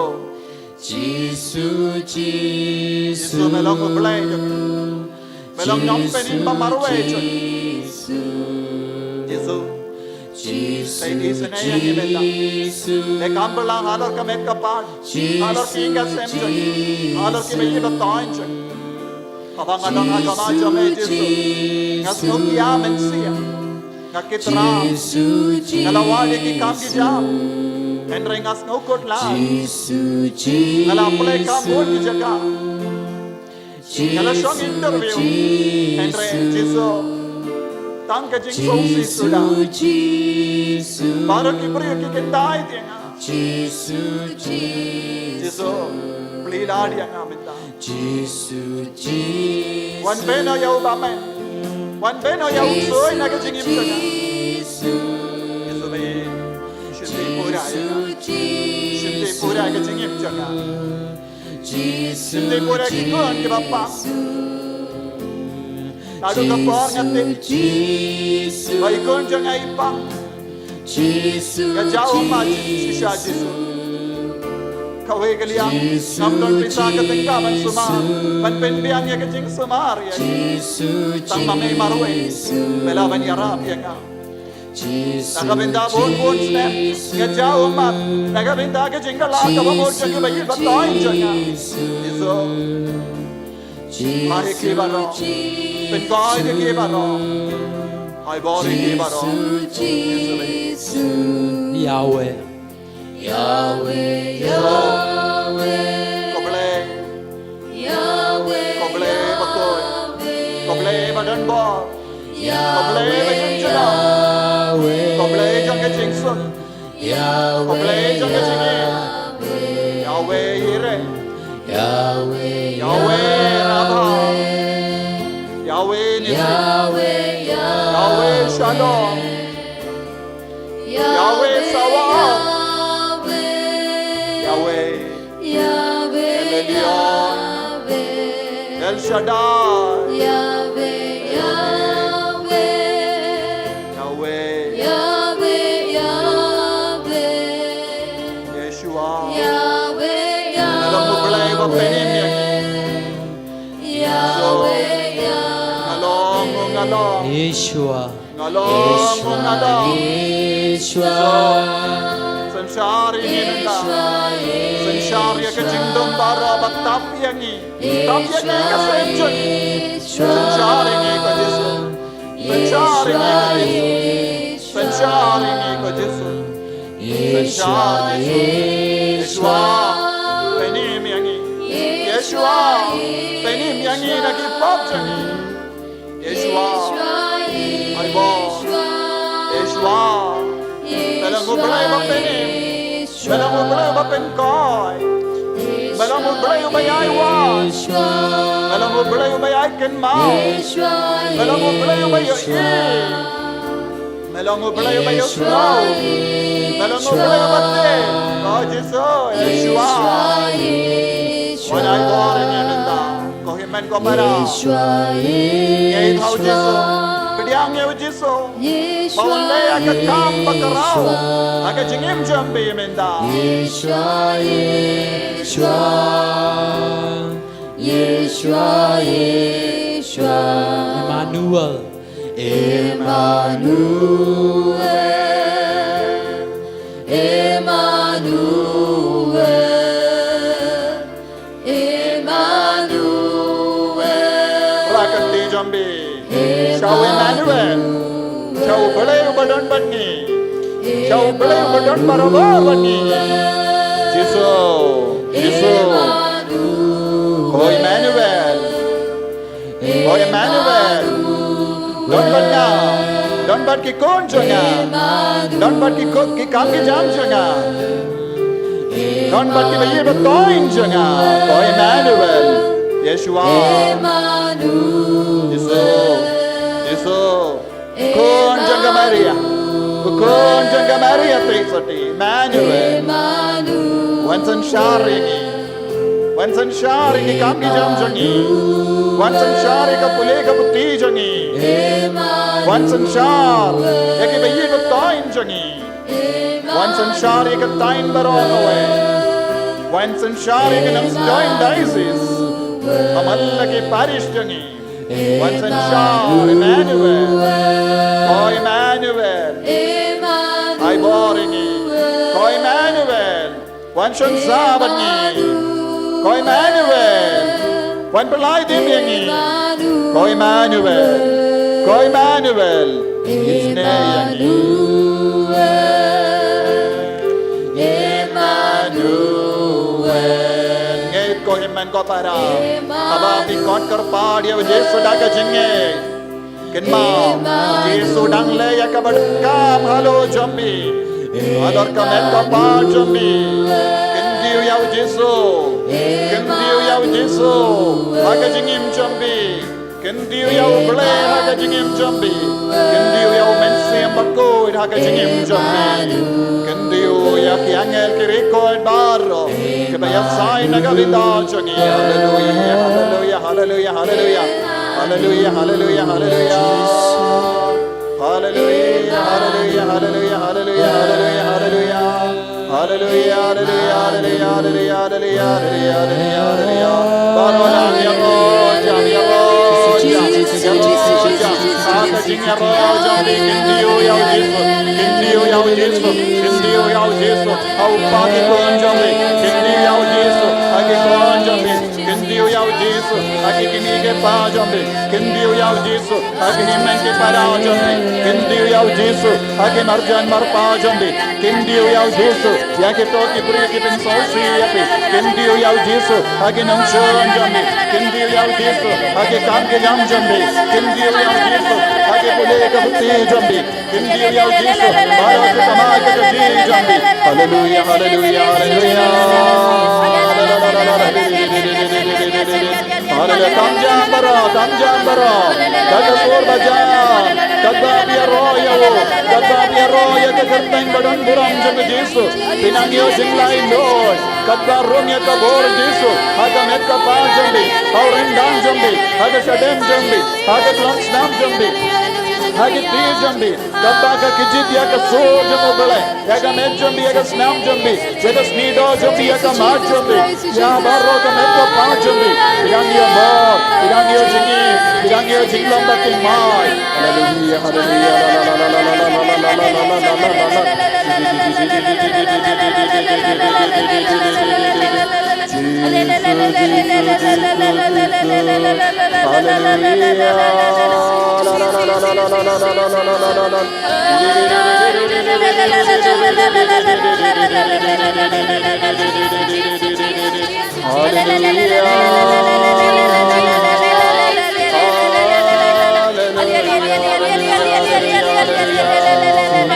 Jisu, Jisu. Jisu, me long U Blei jong ngi. Me long u nongpynim ba marwei jong ngi. Jisu. Jisu, Jisu. Sa isynei ïa ngi mynta. Jisu. Leh kam pynlang halor ka met ka por. Jisu. Halor ki ïing ki sem jong ngi. Halor kiba ïeit ba thymmai jong ngi. Haba nga don ha khmat jong me Jisu, nga sngew khia mynsiem. Nga kit ram. Nga la wad ïa ki kam ki jam. Hynrei nga sngew kut lad. Nga la pynlong kam bun ki jaka. Nga la shong interview. Hynrei Jisu, tang ka jingsngewsih suda. Baroh ki briew ki kyntait ïa nga. Jisu, Jisu. Jisu, plie lad ïa nga mynta. Jisu, Jisu. Wan bynta ïa u ba men. Wan bynta ïa u soi na ka jingim jong nga. Jisu, me shim pura ïa nga. Shim pura ïa ka jingim jong nga. Shim pura ïa ki khun kiba pang. Naduh ka por nga tip ba i khun jong nga i pang. Nga jaw ummat shisha Jisu. Kawei ka liang ngam don pisa ka tyngka ban sumar, ban pynbiang ïa ka jingsumar ïa. Tang ma me marwei, me lah ban ïarap ïa nga. Na ka bynta bun bun snem nga jaw ummat, na ka bynta ka jingkylla kaba mut jong kiba ïeit ba thymmai jong nga. Jisu. Ai ki baroh. Pynkoit ïa ki baroh. Ai bor ïa ki baroh. Jisu. Yahweh. Yahweh, Yahweh. Ko Blei. Yahweh. Ko Blei bakhuid. Ko Blei ba don bor. Ko Blei ba ïeit jong. Ko Blei jong ka jingsuk. Ko Blei jong ka jingim. Yahweh Yireh. Yahweh Rapha. Yahweh Nissi. Yahweh Shalom. Yahweh Sabaoth. Yahweh El Elyon. El Shaddai. Yahweh. Yeshua. Me long U Blei ba pynïaid ïa ngi. Nga long, nga long. Yeshua. Nga long, nga long. Yeshua. Synshar ïa ngi mynta. Synshar ïa ka jingdum baroh ba tap ïa ngi. Tap ïa ngi ka sem jong ngi. Synshar ïa ngi ko Jisu. Synshar ïa ngi ko Jisu. Synshar ïa ngi ko Jisu. Synshar Jisu. Yeshua. Pynïaid ïa ngi. Yeshua. Pynïaid ïa ngi na ki pop jong ngi. Yeshua. Ai bor. Yeshua. Me long U Blei ba pynïaid. Me long U Blei uba pynkoit. Me long U Blei uba ïai wad. Me long U Blei uba ïai kynmaw. Me long U Blei uba ïohi. Me long U Blei uba ïohsngew. Me long U Blei uba tip. O Jisu, Yeshua. Wan ai bor ïa ngi mynta. Ko hynmen ko para. Ngi ai ha u Jisu. Pdiang ïa u Jisu. Ba un leh ïa ka kam ba khraw ha ka jingim jong phi mynta. Yeshua, Yeshua, Yeshua, Yeshua. Emmanuel, Emmanuel, Emmanuel. Emmanuel. Rah ka kti jong phi. Sha u Emmanuel. Sha u Blei uba don bad ngi. Sha u Blei uba don barabor bad ngi. Jisu. Jisu. Ko Emmanuel. Ko Emmanuel. Don bad nga. Don bad ki khun jong nga. Don bad ki khun, ki kam ki jam jong nga. Don bad kiba ïeit ba toiñ jong nga. Ko Emmanuel. Yeshua. Jisu. Jisu. Khun jong ka Maria. Khun jong ka Maria Theisotti. Emmanuel. Wan synshar ïa ngi. Wan synshar ïa ki kam ki jam jong ngi. Wan synshar ïa ka pule ka puthi jong ngi. Wan synshar ïa kiba ïeit ba toiñ jong ngi. Wan synshar ïa ka thaiñ baroh kawei. Wan synshar ïa ka Nongstoiñ Diocese. Bad man la ki parish jong ngi. Wan synshar Emmanuel. Ko Emmanuel. Ai bor ïa ngi. Ko Emmanuel. Wan shon sah bad ngi. Ko Emmanuel. Wan pynlait im ïa ngi. Ko Emmanuel. Ko Emmanuel. Isynei ïa ngi. Emmanuel. Ngeit ko hynmen ko para. Haba phi khot kyrpad ïa u Jisu da ka jingngeit. Kynmaw, u Jisu dang leh ïa kaba donkam halor jong phi. Halor ka met ka kpa jong phi. Kyntiew ïa u Jisu. Kyntiew ïa u Jisu ha ka jingim jong phi. Kyntiew ïa u Blei ha ka jingim jong phi. Kyntiew ïa u Mynsiem Bakhuid ha ka jingim jong phi. Kyntiew ïa ki angel ki riewkhuid baroh kiba ïasaid na ka bynta jong ngi. Haleluia, haleluia, haleluia, haleluia. Haleluia, haleluia, haleluia. Haleluia, haleluia, haleluia, haleluia, haleluia, haleluia. Haleluia, haleluia, haleluia, haleluia, haleluia, haleluia, haleluia, haleluia. Baroh nang ïaroh jam, ïaroh jam, ïaroh jam. Ha ka jingïaroh jam phi, kyntiew ïa u Jisu, kyntiew ïa u Jisu, kyntiew ïa u Jisu. Ha u kpa ki khun jam phi, kyntiew ïa u Jisu, ha ki khun jam phi. Kyntiew ïa u Jisu, ha ki kmie ki kpa jong phi. Kyntiew ïa u Jisu, ha ki hynmen ki para jong phi. Kyntiew ïa u Jisu, ha ki marjan marpa jong phi. Kyntiew ïa u Jisu, ïa kito ki briew ki pynsngewsih ïa phi. Kyntiew ïa u Jisu, ha ki nongshun jong phi. Kyntiew ïa u Jisu, ha ki kam ki jam jong phi. Kyntiew ïa u Jisu, ha ki pule ka puthi jong phi. Kyntiew ïa u Jisu, baroh ki tama ka kajih jong phi. Haleluia, haleluia, haleluia. Haleluia, tam jam baroh, tam jam baroh. Ka ka sur ba jam. Katba phi ïaroh ïa u, katba phi ïaroh ïa ka kyrteng ba don burom jong u Jisu, phin nang ïoh jinglait luid. Katba rung ïa ka bor Jisu ha ka met ka kpa jong phi, ha u ryndang jong phi, ha ka shadem jong phi, ha ka tlang snam jong phi, ha ki kti jong phi. Katba ka kjit ïa ka sur jong U Blei, ïa ka met jong phi, ïa ka snam jong phi, ïa ka sniewdoh jong phi, ïa ka mat jong phi, ïa baroh ka met ka kpa jong phi. Phi dang ïoh bor, phi dang ïoh jingim, phi dang ïoh jinglong ba tyngmai. Haleluia, haleluia.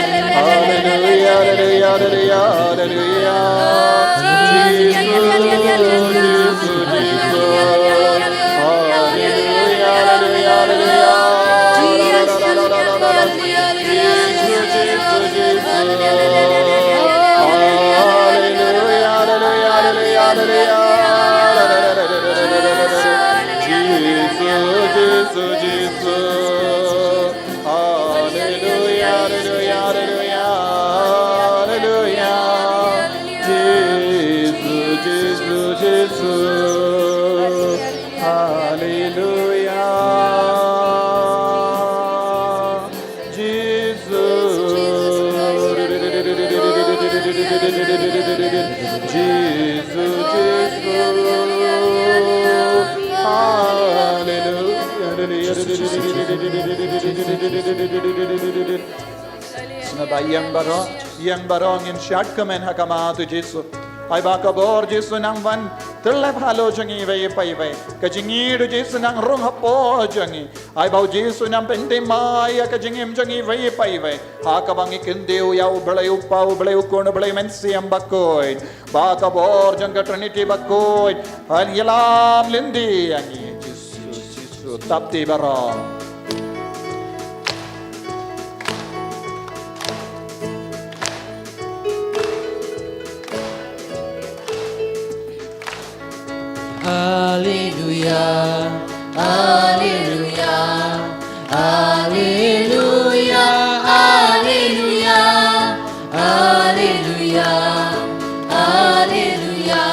Hallelujah, hallelujah, hallelujah, hallelujah. Jesus, Jesus, Jesus. Hallelujah, hallelujah, hallelujah. Jesus, Jesus, Jesus. Hallelujah, hallelujah, hallelujah, hallelujah. Jesus, Jesus, Jesus. Hallelujah, hallelujah, hallelujah, hallelujah. Jesus, Jesus, Jesus. Hallelujah. Jesus. Jesus, Jesus. Hallelujah. Sngewbha ïeng baroh, ïeng baroh ngin shad kmen ha khmat u Jisu. Ai ba ka bor Jisu nang wan Tyllep halor jong ngi iwei pa iwei. Ka jingïeit u Jisu nang rung hapoh jong ngi. Ai ba u Jisu nang pyndem ïa ka jingim jong ngi iwei pa iwei. Ha kaba ngi kyntiew ïa u Blei u Kpa, u Blei u Khun, u Blei Mynsiem Bakhuid. Ba ka bor jong ka Trinity Bakhuid. Yn ïalam lynti ïa ngi. Jisu, Jisu, tap ti baroh. Alleluia, alleluia, alleluia, alleluia, alleluia, alleluia,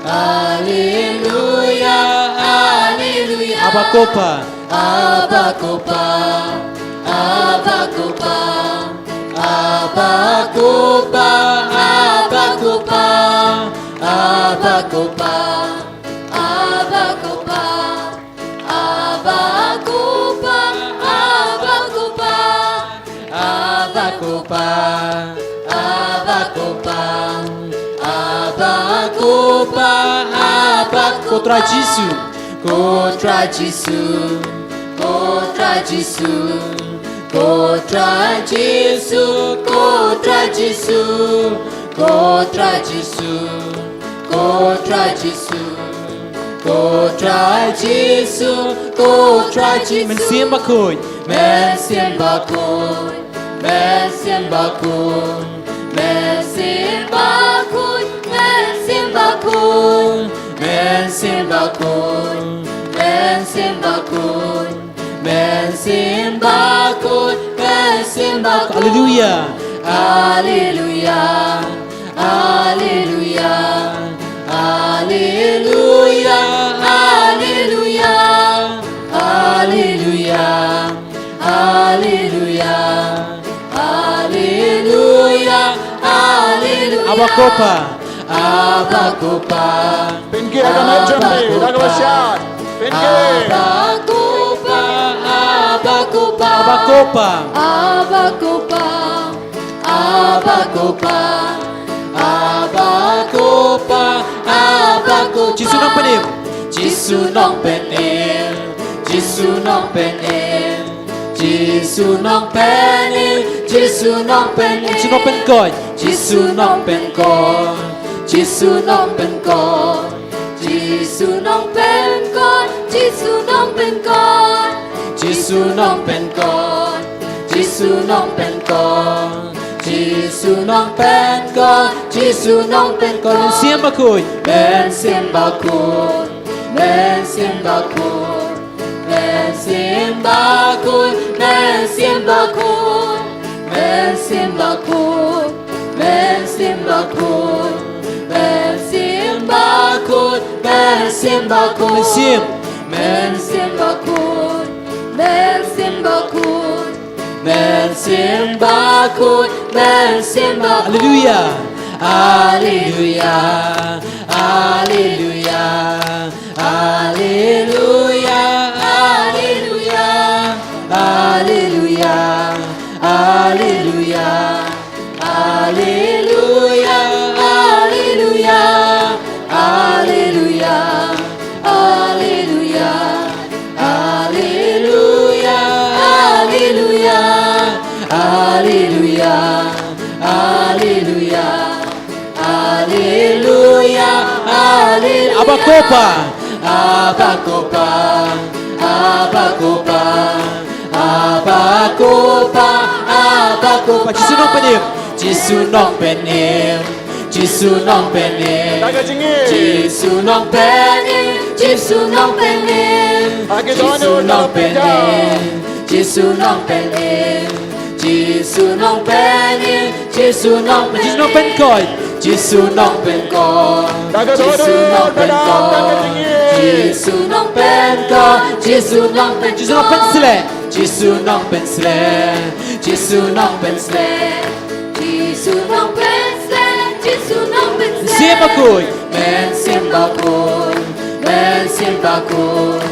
alleluia, alleluia. Abba Ko Pa. Abba Ko Pa, Abba Ko Pa, Abba Ko Pa, Abba Ko Pa, Abba Ko Pa, Abba Ko Pa, Abba Ko Pa, Abba Ko Pa, Abba Ko Pa, Abba Ko Pa, Abba Ko Pa, Abba Ko Pa. Ko Trai Jisu. Ko Trai Jisu, Ko Trai Jisu, Ko Trai Jisu, Ko Trai Jisu, Ko Trai Jisu, Ko Trai Jisu, Ko Trai Jisu, Ko Trai Jisu. Mynsiem Bakhuid. Mynsiem Bakhuid. Mynsiem Bakhuid, Mynsiem Bakhuid, Mynsiem Bakhuid, Mynsiem Bakhuid, Mynsiem Bakhuid, Mynsiem Bakhuid, Mynsiem Bakhuid. Alleluia. Alleluia. Alleluia. Alleluia. Alleluia. Alleluia. Alleluia, alleluia, alleluia. Abba Ko Pa. Abba Ko Pa. Pynkhih ha ka met jong phi, da kaba shad. Pynkhih. Abba Ko Pa, Abba Ko Pa. Abba Ko Pa. Abba Ko Pa. Abba Ko Pa. Abba Ko Pa, Abba Ko Pa. Jisu Nongpynim. Jisu Nongpynim. Jisu Nongpynim. Jisu Nongpynim, Jisu Nongpynim. Jisu Nongpynkhuid. Jisu Nongpynkhuid, Jisu Nongpynkhuid, Jisu Nongpynkhuid, Jisu Nongpynkhuid, Jisu Nongpynkhuid, Jisu Nongpynkhuid, Jisu Nongpynkhuid, Jisu Nongpynkhuid. Mynsiem Bakhuid. Mynsiem Bakhuid. Mynsiem Bakhuid, Mynsiem Bakhuid, Mynsiem Bakhuid, Mynsiem Bakhuid, Mynsiem Bakhuid, Mynsiem Bakhuid, Mynsiem Bakhuid. Mynsiem. Mynsiem Bakhuid, Mynsiem Bakhuid, Mynsiem Bakhuid, Mynsiem Bakhuid. Alleluia. Alleluia. Alleluia. Alleluia. Alleluia. Alleluia. Alleluia. Alleluia, alleluia, alleluia, alleluia, alleluia, alleluia, alleluia, alleluia, alleluia, alleluia. Abba Ko Pa. Abba Ko Pa, Abba Ko Pa, Abba Ko Pa, Abba Ko Pa. Jisu Nongpynim. Jisu Nongpynim. Jisu Nongpynim. Jisu Nongpynim. Jisu Nongpynim. Jisu Nongpynim. Jisu Nongpynim. Jisu Nongpynim. Jisu Nongpynim. Jisu Nongpynkhuid. Jisu Nongpynkhuid. Jisu Nongpynkhuid. Jisu Nongpynkhuid. Jisu Nongpynkhuid. Jisu Nongpynsleh. Jisu Nongpynsleh. Jisu Nongpynsleh. Jisu Nongpynsleh. Jisu Nongpynsleh. Mynsiem Bakhuid. Mynsiem Bakhuid. Mynsiem Bakhuid.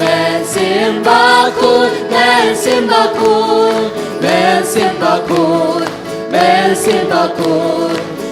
Mynsiem Bakhuid. Mynsiem Bakhuid. Mynsiem Bakhuid. Mynsiem Bakhuid.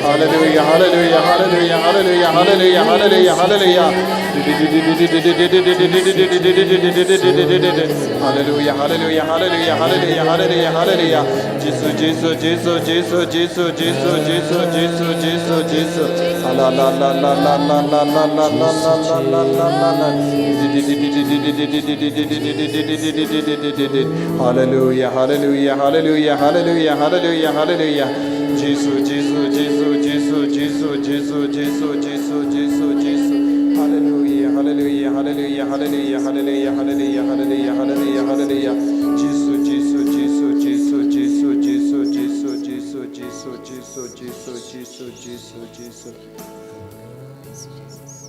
Hallelujah, hallelujah, hallelujah, hallelujah, hallelujah, hallelujah, hallelujah. Hallelujah, hallelujah, hallelujah, hallelujah, hallelujah, hallelujah, hallelujah. Jesus, Jesus, Jesus, Jesus, Jesus, Jesus, Jesus, Jesus, Jesus, Jesus. Ala la la la la la la la la la la la la la. Hallelujah, hallelujah, hallelujah, hallelujah, hallelujah, hallelujah, hallelujah. Jesus, Jesus, Jesus, Jesus, Jesus, Jesus, Jesus, Jesus, Jesus. Hallelujah, hallelujah, hallelujah, hallelujah, hallelujah, hallelujah, hallelujah, hallelujah, hallelujah. Jesus, Jesus, Jesus, Jesus, Jesus, Jesus, Jesus, Jesus, Jesus, Jesus, Jesus, Jesus, Jesus.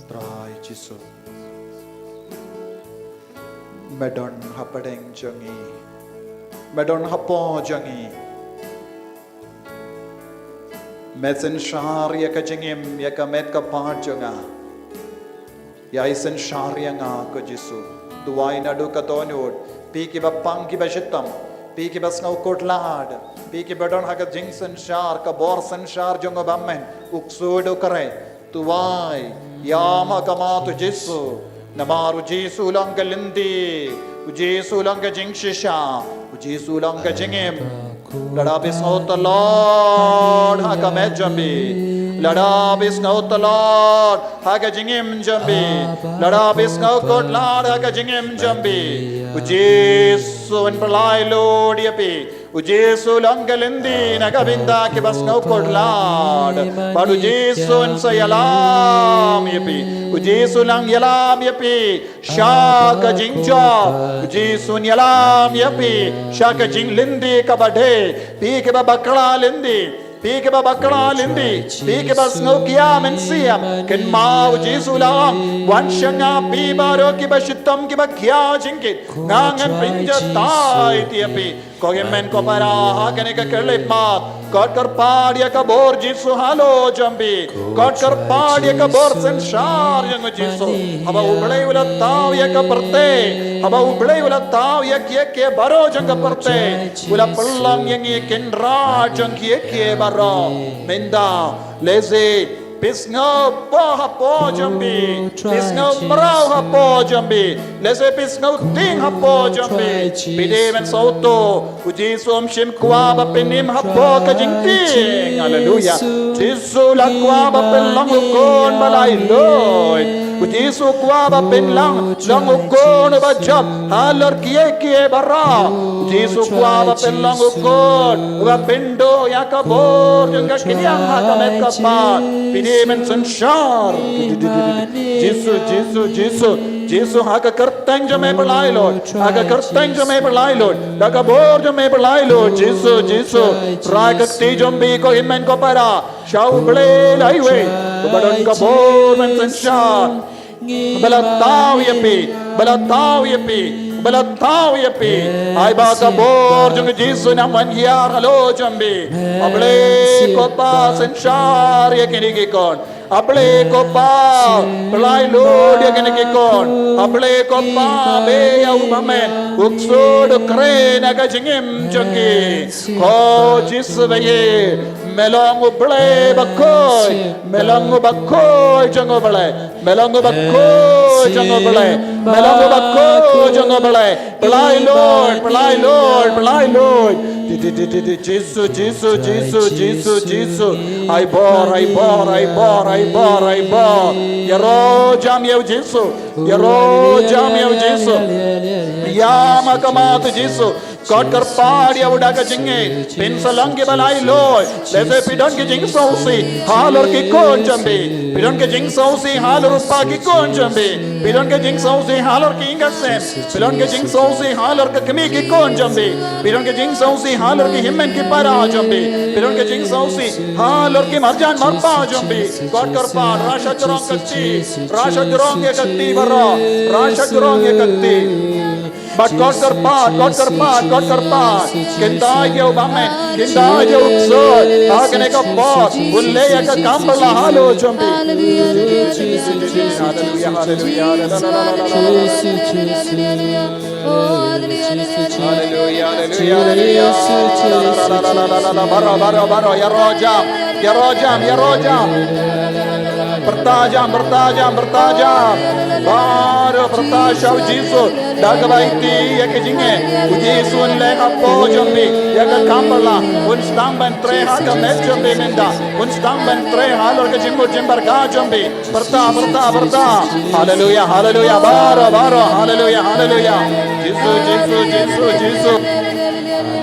Trai Jisu. Me don hapdeng jong ngi. Me don hapoh jong ngi. Me synshar ïa ka jingim, ïa ka met ka phad jong nga. Ïa i synshar ïa nga ko Jisu. Duwai naduh ka dohnud. Phi kiba pang kiba shitom. Phi kiba sngew khuslai. Phi kiba don ha ka jingsynshar, ka bor synshar jong u Bamon. U ksuid u khreh. Duwai, ïam ha khmat u Jisu. Namar u Jisu u long ka lynti, u Jisu u long ka jingshisha, u Jisu u long ka jingim. Lada phi sngew tlot ha ka met jong phi, lada phi sngew tlot ha ka jingim jong phi, lada phi sngew khuslai ha ka jingim jong phi, u Jisu un pynlait lut ïa phi. U Jisu u long ka lynti na ka bynta kiba sngew khuslai. Bad u Jisu un sa ïalam ïa phi. U Jisu un ïalam ïa phi sha ka jingjop. U Jisu un ïalam ïa phi sha ka jinglynti kaba dei. Phi kiba bakla lynti. Phi kiba bakla lynti, phi kiba sngew khia mynsiem, kynmaw u Jisu u la ong, wan sha nga phi baroh kiba shitom kiba khia jingkit, nga ngan pynjatai ïa phi. Ko hynmen ko para ha kane ka khyllipmat, kot kyrpad ïa ka bor Jisu halor jong phi, kot kyrpad ïa ka bor synshar jong u Jisu. Haba u Blei u la thaw ïa ka pyrthei, haba u Blei u la thaw ïa kiei kiei baroh jong ka pyrthei, u la pynlong ïa ngi kynrad jong kiei kiei baroh. Mynta, lehse phi sngew poh hapoh jong phi, phi sngew mraw hapoh jong phi, lehse phi sngew tieng hapoh jong phi. Phi dei ban sngewthuh, u Jisu um shym kwah ba phin im hapoh ka jingtieng. Haleluya. Jisu u la kwah ba phin long u khun ba laitluid. U Jisu u kwah ba phin long, long u khun uba jop halor kiei kiei baroh. U Jisu u kwah ba phin long u khun uba pynduh ïa ka bor jong ka khñiang ha ka met ka phad. Phi dei ban synshar. Jisu, Jisu, Jisu, Jisu ha ka kyrteng jong me pynlait lut. Ha ka kyrteng jong me pynlait lut. Da ka bor jong me pynlait lut. Jisu, Jisu. Rai ka kti jong phi ko hynmen ko para. Sha u Blei la iwei. Uba don ka bor ban synshar. Ba la thaw ïa phi, ba la thaw ïa phi, ba la thaw ïa phi. Ai ba ka bor jong u Jisu nang wan hiar halor jong phi. A Blei ko Pa synshar ïa kine ki khun. A Blei ko Pa pynlait lut ïa kine ki khun. A Blei ko Pa be ïa u Bamon u ksuid u khreh na ka jingim jong ki. Ko Jisu ba ïeit, me long u Blei bakhuid, me long u bakhuid jong u Blei. Me long u bakhuid jong u Blei. Me long u bakhuid jong u Blei. Pynlait lut, pynlait lut, pynlait lut. Di, di, di, di, di, Jisu, Jisu, Jisu, Jisu, Jisu. Ai bor, ai bor, ai bor, ai bor, ai bor. Ïaroh jam ïa u Jisu. Ïaroh jam ïa u Jisu. Ïam ha khmat u Jisu. Kot kyrpad ïa u da ka jingngeit. Phin sa long kiba laitluid. Lehse phi don ki jingsngewsih halor ki khun jong phi. Phi don ki jingsngewsih halor u pa ki khun jong phi. Phi don ki jingsngewsih halor ki ïing ki sem. Phi don ki jingsngewsih halor ka kmie ki khun jong phi. Phi don ki jingsngewsih halor ki hynmen ki para jong phi. Phi don ki jingsngewsih halor ki marjan marpa jong phi. Kot kyrpad, Rai Shajrong ka kti. Rai Shajrong ïa ka kti baroh. Rai Shajrong ïa ka kti. Bad kot kyrpad, kot kyrpad, kot kyrpad. Kyntait ïa u Bamon, kyntait ïa u Ksuid. Ha kane ka por, un leh ïa ka kam ba la halor jong phi. Haleluya, haleluya, haleluya. Haleluya, haleluya. Haleluya, haleluya. Baroh, baroh, baroh. Ïaroh jam, ïaroh jam, ïaroh jam. Pyrta jam, pyrta jam, pyrta jam. Baroh pyrta sha u Jisu. Da kaba aiti ïa ka jingeh, u Jisu un leh hapoh jong phi. Ïa ka kam ba la, un sdang ban trei ha ka met jong phi mynta. Un sdang ban trei halor ka jingmut jingbaraka jong phi. Pyrta, pyrta, pyrta. Haleluya, haleluya, baroh, baroh. Haleluya, haleluya. Jisu, Jisu, Jisu, Jisu.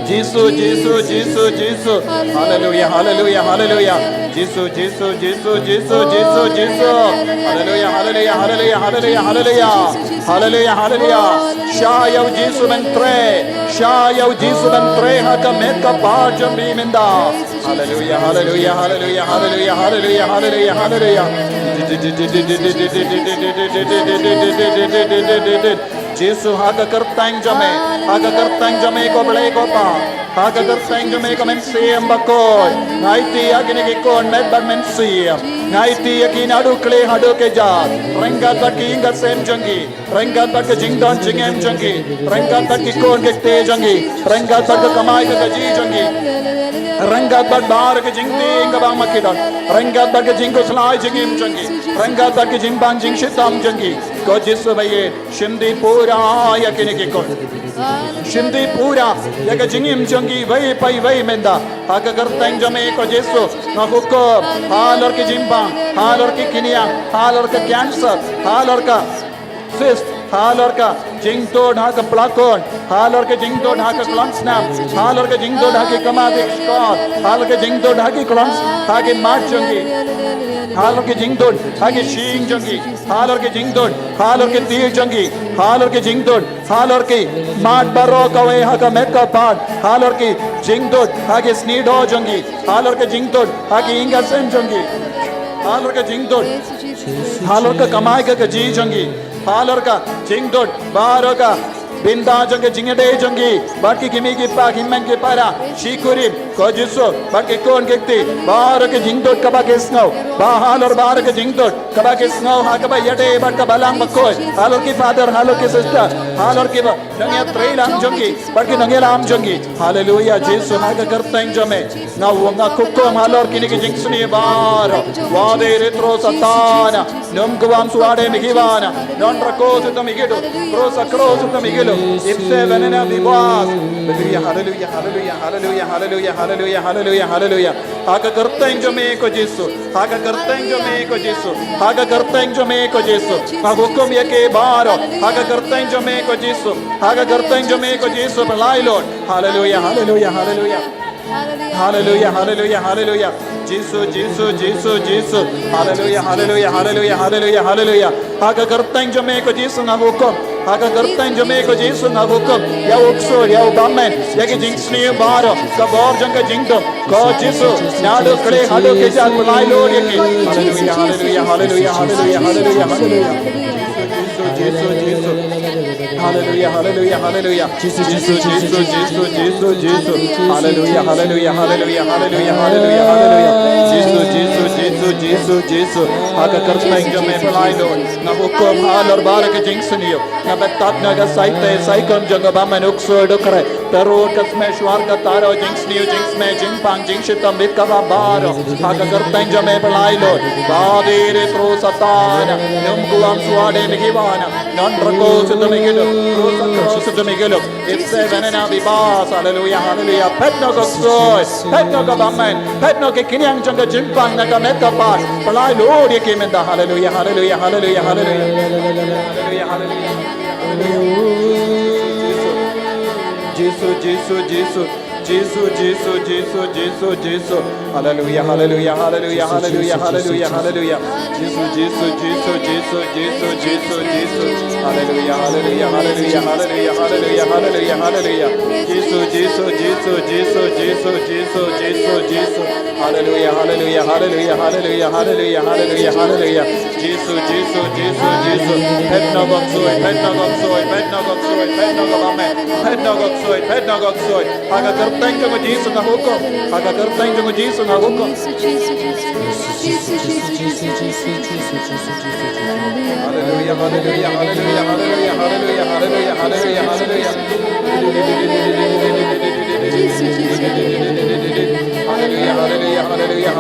Jisu, Jisu, Jisu, Jisu. Haleluya, haleluya, haleluya. Jisu, Jisu, Jisu, Jisu, Jisu, Jisu. Haleluya, haleluya, haleluya, haleluya, haleluya. Haleluya, haleluya. Shah ïa u Jisu ban trei. Shah ïa u Jisu ban trei ha ka met ka phad jong phi mynta. Haleluya, haleluya, haleluya, haleluya, haleluya, haleluya, haleluya. Jisu ha ka kyrteng jong me, ha ka kyrteng jong me ko Blei ko Pa, ha ka kyrteng jong me ko Mynsiem Bakhuid. Nga aiti ïa kine ki khun met bad mynsiem. Nga aiti ïa ki naduh khlieh haduh kjat. Ryngkat bad ki ïing ki sem jong ki. Ryngkat bad ka jingdon jingem jong ki. Ryngkat bad ki khun ki kti jong ki. Ryngkat bad ka kamai ka kajih jong ki. Ryngkat bad baroh ka jingtieng kaba ma ki don. Ryngkat bad ka jingkhuslai jingim jong ki. Ryngkat bad ka jingbang jingshitom jong ki. Ko Jisu ba ïeit, shim dih pura ïa kine ki khun. Shim dih pura ïa ka jingim jong ki iwei pa iwei mynta. Ha ka kyrteng jong me ko Jisu, nga hukum halor ki jingbang, halor ki kynïang, halor ka cancer, halor ka cyst, halor ka jingdud ha ka plakon, halor ka jingdud ha ka klongsnam, halor ka jingdud ha ki kmie ki shkor, halor ka jingdud ha ki klong, ha ki mat jong ki, halor ka jingdud ha ki shyieng jong ki, halor ka jingdud halor ki tiar jong ki, halor ka jingdud halor ki mat baroh kawei ha ka met ka phad, halor ka jingdud ha ki sniewdoh jong ki, halor ka jingdud ha ki ïing ka sem jong ki, halor ka jingdud halor ka kamai ka kajih jong ki, halor ka jingdud baroh ka bynta jong ka jingïadei jong ki bad ki kmie ki kpa, ki hynmen ki para, shi kurim, ko Jisu, bad ki khun ki kti, baroh ka jingdud kaba ki sngew, ba halor baroh ka jingdud kaba ki sngew ha kaba ïadei bad ka Balang Bakhuid, halor ki father, halor ki sister, halor ki ba nongïatreilang jong ki bad ki nongïalam jong ki. Haleluya, Jisu, ha ka kyrteng jong me nga wan, nga hukum halor kine ki jingsniew baroh. Wade retro Satan, nym kwam suade mihiwana, non rako suto mihidu, krosa kro suto mihidu, ipse venena vivas. Haleluya, haleluya, haleluya, haleluya, haleluya, haleluya, haleluya, haleluya. Ha ka kyrteng jong me ko Jisu. Ha ka kyrteng jong me ko Jisu. Ha ka kyrteng jong me ko Jisu. Nga hukum ïa ki baroh. Ha ka kyrteng jong me ko Jisu. Ha ka kyrteng jong me ko Jisu, pynlait lut. Haleluya, haleluya, haleluya. Haleluya, haleluya, haleluya. Jisu, Jisu, Jisu, Jisu. Haleluya, haleluya, haleluya, haleluya, haleluya. Ha ka kyrteng jong me ko Jisu nga hukum. Ha ka kyrteng jong me ko Jisu nga hukum ïa u ksuid, ïa u bymman, ïa ki jingsniew baroh, ka bor jong ka jingdum. Ko Jisu, naduh khlieh haduh kjat, pynlait lut ïa ki. Haleluya, haleluya, haleluya, haleluya, haleluya, haleluya. Jisu, Jisu, Jisu. Haleluya, haleluya, haleluya. Jisu, Jisu, Jisu, Jisu, Jisu, Jisu. Haleluya, haleluya, haleluya, haleluya, haleluya, haleluya. Jisu, Jisu, Jisu, Jisu, Jisu. Ha ka kyrteng jong me pynlait lut. Nga hukum halor baroh ka jingsniew. Nga batai na ka saite saikum jong ka bymman, u ksuid u khreh. Pyrshah ka smet shuwa ka taro, jingsniew, jingsmet, jingpang, jingshitom bad kaba baroh. Ha ka kyrteng jong me pynlait lut. Ba dei retro Satan, nym kwam suade mihiwana, non rako suto mihidu, krosa kro suto mihidu. Ipse venena vivas. Haleluya, haleluya. Phet noh ka ksuid, phet noh ka bymman, phet noh ki kynïang jong ka jingpang na ka met ka phad. Pynlait lut ïa ki mynta. Haleluya, haleluya, haleluya, haleluya. Haleluya, haleluya. Jisu, Jisu, Jisu, Jisu. Jisu, Jisu, Jisu, Jisu, Jisu. Haleluya, haleluya, haleluya, haleluya, haleluya, haleluya. Jisu, Jisu, Jisu, Jisu, Jisu, Jisu, Jisu. Haleluya, haleluya, haleluya, haleluya, haleluya, haleluya, haleluya. Jisu, Jisu, Jisu, Jisu, Jisu, Jisu, Jisu, Jisu. Haleluya, haleluya, haleluya, haleluya, haleluya, haleluya, haleluya. Jisu, Jisu, Jisu, Jisu. Phet noh ka ksuid, phet noh ka ksuid, phet noh ka ksuid, phet noh ka bymman, phet noh ka ksuid, phet noh ka ksuid. Ha ka kyrteng jong u Jisu nga hukum. Ha ka kyrteng jong u Jisu nga hukum. Haleluya, haleluya, haleluya, haleluya, haleluya, haleluya, haleluya, haleluya.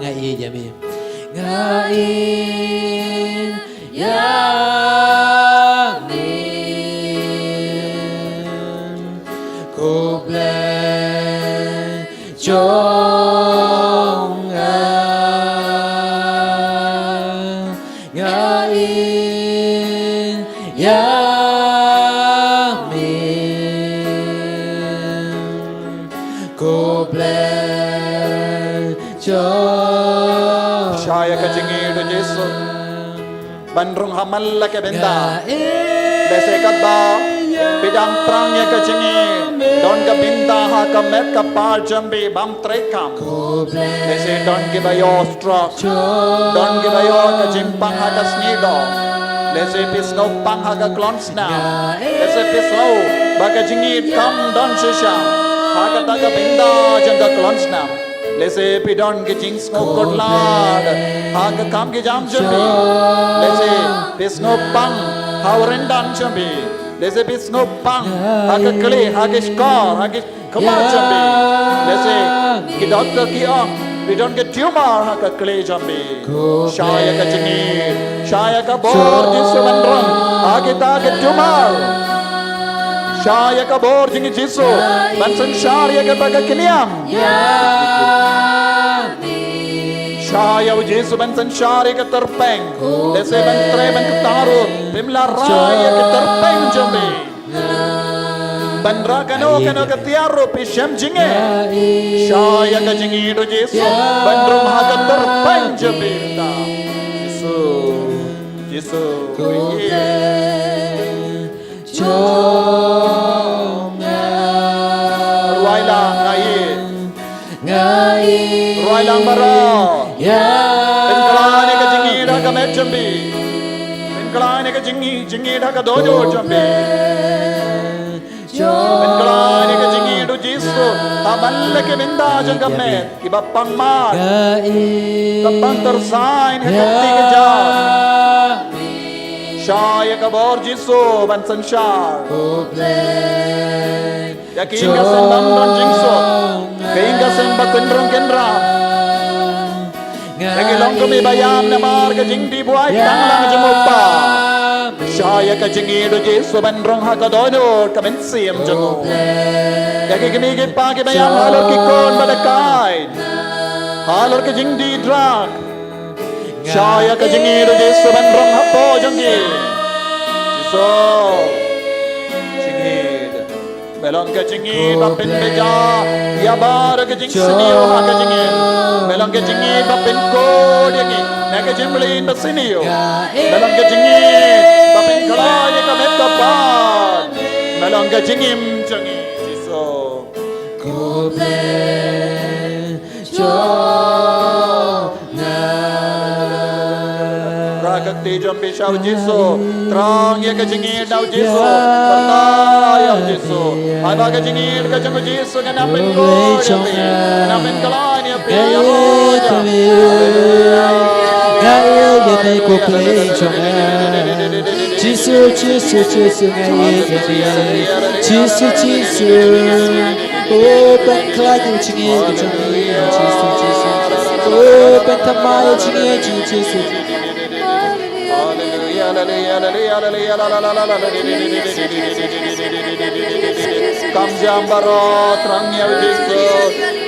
Nga i jami. Nga i ya mi. Ko Blei jong nga. Nga i ya mi. Ko Blei jong. Shah ïa ka jingïeit, Jisu. Ban rung ha man la ka bynta. Lehse katba phi dang thrang ïa ka jingïeit, don ka bynta ha ka met ka par jong phi bym trei kam. Lehse don kiba ïoh stroke, don kiba ïoh ka jingpang ha ka sngi doh. Lehse phi sngewpang ha ka klon snam. Lehse phi sngew ba ka jingïeit kam don shisha ha kata ka bynta jong ka klon snam. Lehse phi don ka jingsngewkhuslai ha ka kam ka jam jong phi. Lehse phi sngewpang ha u ryndang jong phi. Lehse phi sngewpang ha ka kli, ha ka shkor, ha ka khmat jong phi. Lehse ki doktor ki ong phi don ka tumor ha ka kli jong phi. Shah ïa ka jingïeit, shah ïa ka bor Jisu ban rung ha kita ki tumor. Shah ïa ka bor jong i Jisu ban synshar ïa kata ka kynïang. Shah ïa u Jisu ban synshar ïa ka tyrpeng. Lehse ban trei ban ktah ruh phim lah rah ïa ka tyrpeng jong phi. Ban rah kano kano ka tiar ruh phi shem jingeh. Shah ïa ka jingïeit, Jisu, ban rung ha ka tyrpeng jong phi mynta. Jisu, Jisu, ko Blei jong nga. Rwai lang, nga i. Nga i. Rwai lang baroh. Ïa. Pynkhlaiñ ïa ka jingïeit ha ka met jong phi. Pynkhlaiñ ïa ka jingïeit, jingïeit ha ka dohnud jong phi. Pynkhlaiñ ïa ka jingïeit, Jisu, ha man la ka bynta jong ka met. Kiba pang mar, kiba pang tyrsaiñ ha ka kti ka jam. Shah ïa ka bor Jisu ban synshar. Ïa ki ïing ka sem bym don jingsuk, ki ïing ka sem ba kynrong kynrang. Ïa ki long kum i ba ïam namar ka jingdih buaid tang lang jong u kpa. Shah ïa ka jingïeit, Jisu, ban rung ha ka dohnud ka mynsiem jong u. Ïa ki kmie ki kpa ki ba ïam halor ki khun ba da kai, halor ka jingdih drug. Shah ïa ka jingïeit, Jisu, ban rung hapoh jong ki. Jisu. Jingïeit. Me long ka jingïeit ba pynbeit ïa baroh ka jingsniew ha ka jingim. Me long ka jingïeit ba pynkut ïa ngi na ka jingmlien ba sniew. Me long ka jingïeit ba pynkhlaiñ ïa ka met ka pan. Me long ka jingim jong ngi, Jisu. Ko Blei jong nga. Rah ka kti jong phi sha u Jisu. Thrang ïa ka jingïeit na u Jisu. Pyrta ïa u Jisu. Haba ka jingïeit ka jong u Jisu kan nang pynkut ïa phi, kan nang pynkhlaiñ ïa phi. Nga ïeit ïa me, nga ïeit ïa me ko Blei jong nga. Jisu, Jisu, Jisu, nga ïeit ïa me. Jisu, Jisu. O, pynkhlaiñ ïa ka jingïeit ka jong me, Jisu, Jisu. O, pynthymmai ïa ka jingïeit jong me, Jisu. Haleluya, haleluya, haleluya, haleluya, haleluya. Kam jam baroh, thrang ïa u Jisu.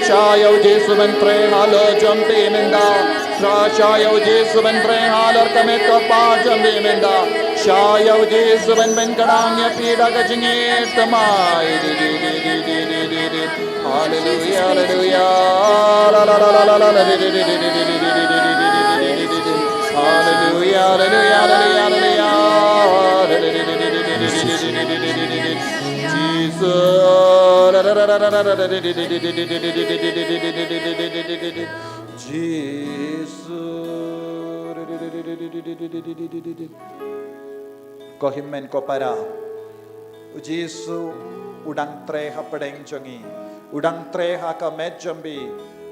Shah ïa u Jisu ban trei halor jong phi mynta. Shah, shah ïa u Jisu ban trei halor ka met ka pan jong phi mynta. Shah ïa u Jisu ban, ban pynkhlaiñ ïa phi da ka jingïeit thymmai. Haleluya, haleluya. La, la, la, la, la, la, la. Haleluya, haleluya, haleluya, haleluya. Jisu. Jisu. Ko hynmen ko para. U Jisu u dang trei hapdeng jong ngi. U dang trei ha ka met jong phi.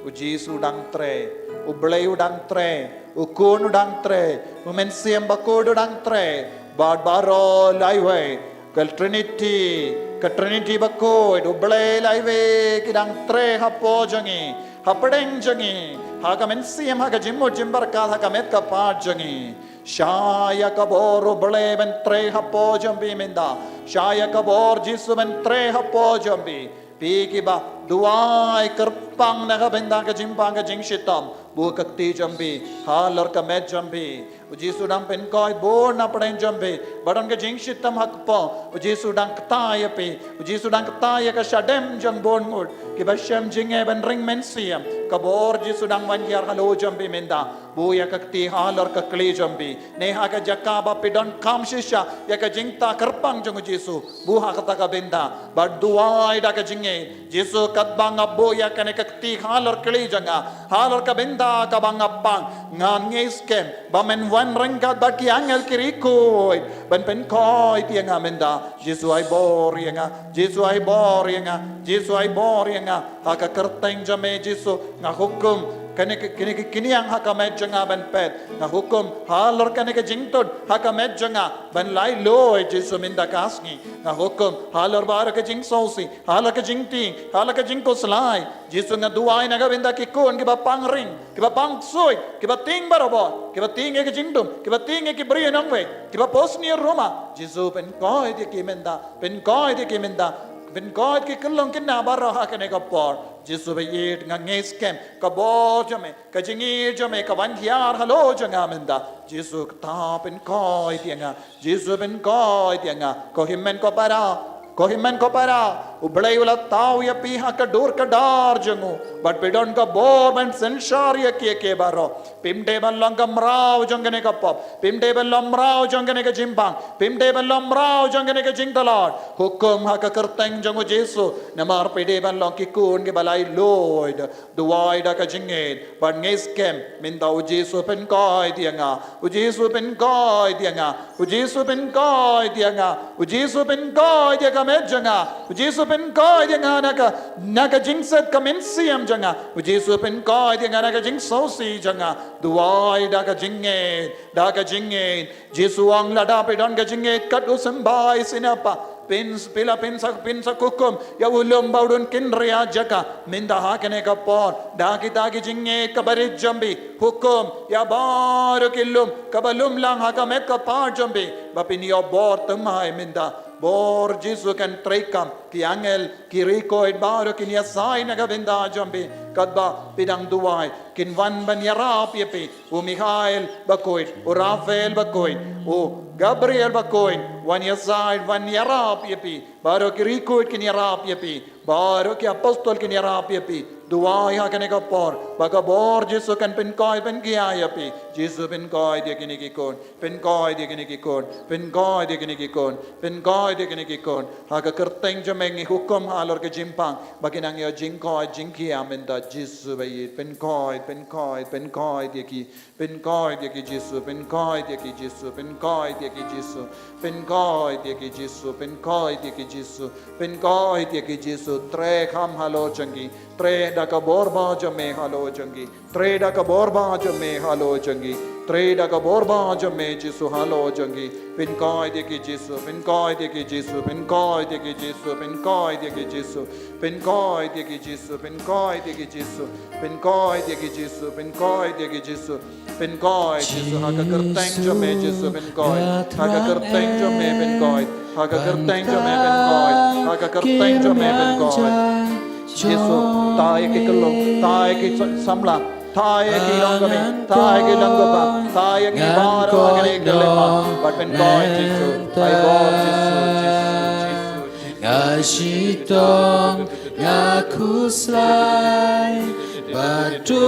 U Jisu u dang trei. U Blei u dang trei. U Khun u dang trei. U Mynsiem Bakhuid u dang trei. Bad baroh laiwei ka Trinity Ka Trinity bakhuid, U Blei la iwei, ki dang trei hapoh jong ngi, hapdeng jong ngi, ha ka mynsiem, ha ka jingmut jingpyrkhat, ha ka met ka phad jong ngi. Shah ïa ka bor U Blei ban trei hapoh jong phi mynta. Shah ïa ka bor Jisu ban trei hapoh jong phi. Phi kiba duwai kyrpang na ka bynta ka jingpang ka jingshitom. Buh ka kti jong phi halor ka met jong phi. U Jisu dang pynkoit bun na pdeng jong phi. Ba don ka jingshitom ha kpoh, U Jisu dang kta ïa phi. U Jisu dang kta ïa ka shadem jong bun ngut kiba shem jingeh ban ring mynsiem. Ka bor Jisu dang wan hiar halor jong phi mynta. Buh ïa ka kti halor ka kli jong phi. Ne ha ka jaka ba phi donkam shisha ïa ka jingkyrpang jong U Jisu. Buh ha kata ka bynta bad duwai da ka jingngeit. Jisu, katba nga buh ïa kane ka kti halor kli jong nga, halor ka bynta kaba nga pang, ngan ngeit skhem ba men wan ryngkat bad ki angel ki riewkhuid ban pynkoit ïa nga mynta. Jisu, ai bor ïa nga. Jisu, ai bor ïa nga. Jisu, ai bor ïa nga. Ha ka kyrteng jong me Jisu, nga hukum kane ka, kine ki kynïang ha ka met jong nga ban phet. Nga hukum halor kane ka jingtud ha ka met jong nga ban laitluid Jisu mynta ka sngi. Nga hukum halor baroh ka jingsngewsih, halor ka jingtieng, halor ka jingkhuslai. Jisu, nga duwai na ka bynta ki khun kiba pang ring, kiba pang ksuid, kiba tieng barabor, kiba tieng ïa ka jingdum, kiba tieng ïa ki briew nongwei, kiba pos ne ruma. Jisu, pynkoit ïa ki mynta, pynkoit ïa ki mynta, pynkoit ki khyllung khynnah baroh ha kane ka por. Jisu baieit, nga ngeit skhem ka bor jong me, ka jingïeit jong me ka wan hiar halor jong nga mynta. Jisu, kata pynkoit ïa nga. Jisu, pynkoit ïa nga. Ko hynmen ko para, ko hynmen ko para, U Blei u la thaw ïa phi ha ka dur ka dar jong u. Bad phi don ka bor ban synshar ïa kiei kiei baroh. Phim dei ban long ka mraw jong kane ka pop. Phim dei ban long mraw jong kane ka jingpang. Phim dei ban long mraw jong kane ka jingtlot. Hukum ha ka kyrteng jong U Jisu. Namar phi dei ban long ki khun kiba laitluid. Duwai da ka jingngeit bad ngeit skhem mynta. U Jisu, pynkoit ïa nga. U Jisu, pynkoit ïa nga. U Jisu, pynkoit ïa nga. U Jisu, pynkoit ïa ka met jong nga. U Jisu, pynkoit ïa nga na ka, na ka jingset ka mynsiem jong nga. U Jisu, pynkoit ïa nga na ka jingsngewsih jong nga. Duwai da ka jingngeit, da ka jingngeit. Jisu, ong lada phi don ka jingngeit kat u symbai sinapa, phin, phi la phin sa, phin sa hukum ïa u lum ba u don kynriah jaka. Mynta ha kane ka por, da kita ki jingngeit kaba rit jong phi, hukum ïa baroh ki lum kaba lum lang ha ka met ka phad jong phi, ba phin ïoh bor thymmai mynta. Bor Jisu kan treikam, ki angel ki riewkhuid baroh kin ïasaid na ka bynta jong phi. Katba phi dang duwai, kin wan ban ïarap ïa phi. U Mikhael bakhuid, u Raphael bakhuid, u Gabriel bakhuid, wan ïasaid, wan ïarap ïa phi. Baroh ki riewkhuid kin ïarap ïa phi. Baroh ki apostol kin ïarap ïa phi. Duwai ha kane ka por ba ka bor Jisu kan pynkoit pynkhia ïa phi. Jisu, pynkoit ïa kine ki khun. Pynkoit ïa kine ki khun. Pynkoit ïa kine ki khun. Pynkoit ïa kine ki khun. Ha ka kyrteng jong me ngi hukum halor ka jingpang ba kin nang ïoh jingkoit jingkhia mynta. Jisu baieit, pynkoit, pynkoit, pynkoit ïa ki. Pynkoit ïa ki Jisu, pynkoit ïa ki Jisu, pynkoit ïa ki Jisu, pynkoit ïa ki Jisu, pynkoit ïa ki Jisu, pynkoit ïa ki Jisu. Trei kham halor jong ki. Trei da ka bor ba jong me halor jong ki. Trei da ka bor ba jong me halor jong ki. Trei da ka bor ba jong me Jisu halor jong ki. Pynkoit ïa ki Jisu, pynkoit ïa ki Jisu, pynkoit ïa ki Jisu, pynkoit ïa ki Jisu, pynkoit ïa ki Jisu, pynkoit ïa ki Jisu, pynkoit ïa ki Jisu, pynkoit ïa ki Jisu. Pynkoit Jisu, ha ka kyrteng jong me Jisu, pynkoit. Ha ka kyrteng jong me pynkoit. Ha ka kyrteng jong me pynkoit. Ha ka kyrteng jong me pynkoit. Jisu, tai ïa ki khyllung, tai ïa ki sa-, samla, tai ïa ki long kmie, tai ïa ki long kpa, tai ïa ngi baroh ha kane ka khyllipmat. Bad pynkoit Jisu, ai bor Jisu, Jisu, Jisu. Nga shitom, nga khuslai bad tu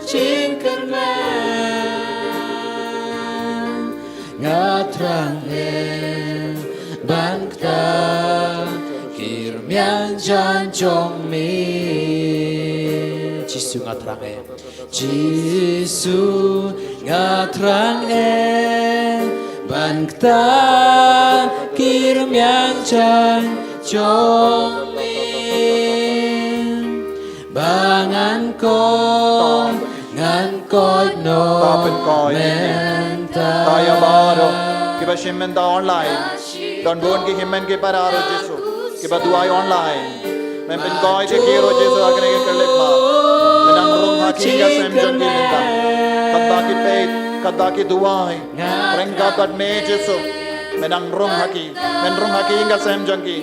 jingkyrmen. Nga thrang eh ban kta ki rmiang jan jong me. Jisu, nga thrang eh. Jisu, nga thrang eh ban kta ki rmiang jan jong me. Ba ngan koit, ngan koit noh mynta. Ta ïa baroh kiba shim mynta online. Don bun ki hynmen ki para ruh Jisu, kiba duwai online. Men pynkoit ïa ki ruh Jisu ha kane ka khyllipmat. Men nang rung ha ki ïing ka sem jong ki mynta. Katba ki peit, katba ki duwai ryngkat bad me Jisu. Men nang rung ha ki, men rung ha ki ïing ka sem jong ki.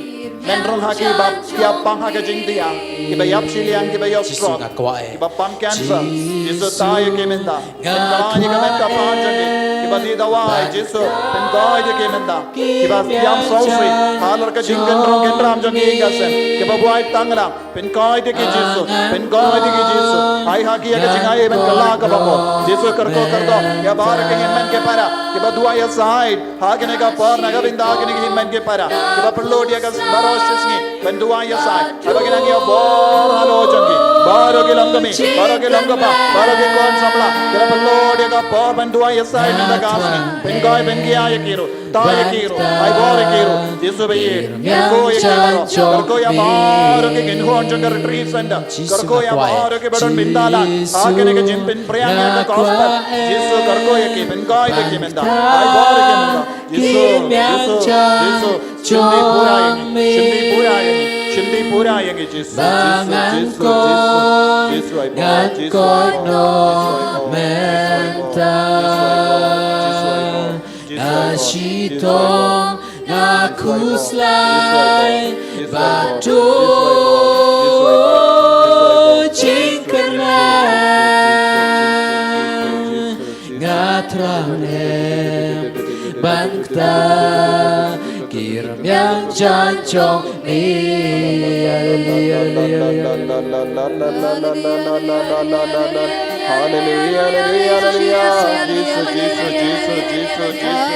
Men rung ha ki ba ki ïa pang ha ka jingdiah, kiba ïap shiliang, kiba ïoh stroke, kiba pang cancer. Jisu, tai ïa ki mynta. Pynkylla ïa ka met ka phad jong ki. Kiba dih dawai, Jisu, pynkoit ïa ki mynta. Kiba ïam sngewsih halor ka jingkynrong kynram jong ki ïing ka sem, kiba buaid tang lang, pynkoit ïa ki Jisu, pynkoit ïa ki Jisu. Ai ha ki ïa ka jingai ban kylla kaba mut. Jisu, kyrkhu kyrdoh ïa baroh ki hynmen ki para kiba duwai ïasaid ha kane ka por na ka bynta kine ki hynmen ki para kiba pynlut ïa ka baroh shi sngi ban duwai ïasaid. Haba ki nang ïoh bor halor jong ki, baroh ki longkmie, baroh ki longkpa, baroh ki khun samla, kiba pynlut ïa ka por ban duwai ïasaid mynta ka sngi. Pynkoit pynkhia ïa ki ruh, tai ïa ki ruh, ai bor ïa ki ruh. Jisu ba ïeit, kyrkhu ïa ki baroh, kyrkhu ïa baroh ki kynhun jong ka Retreat Center, kyrkhu ïa baroh kiba don bynta lad ha kane ka jingpynphriang ïa ka gospel. Jisu, kyrkhu ïa ki, pynkoit ïa ki mynta, ai bor ïa ki mynta. Jisu, Jisu, Jisu, shim dih pura ïa ngi, shim dih pura ïa ngi, shim dih pura ïa ngi, Jisu, Jisu, Jisu, Jisu, Jisu, ai bor, Jisu, ai bor, Jisu, ai bor, Jisu, ai bor, Jisu, ai bor, Jisu, ai bor, Jisu, ai bor, Jisu, ai bor. Nga shitom, nga khuslai bad to jingkyrmen. Nga thrang em ban kta ki rmiang jaiñ jong me. Haleluya, haleluya, haleluya. Haleluya, haleluya, haleluya. Jisu, Jisu, Jisu, Jisu, Jisu.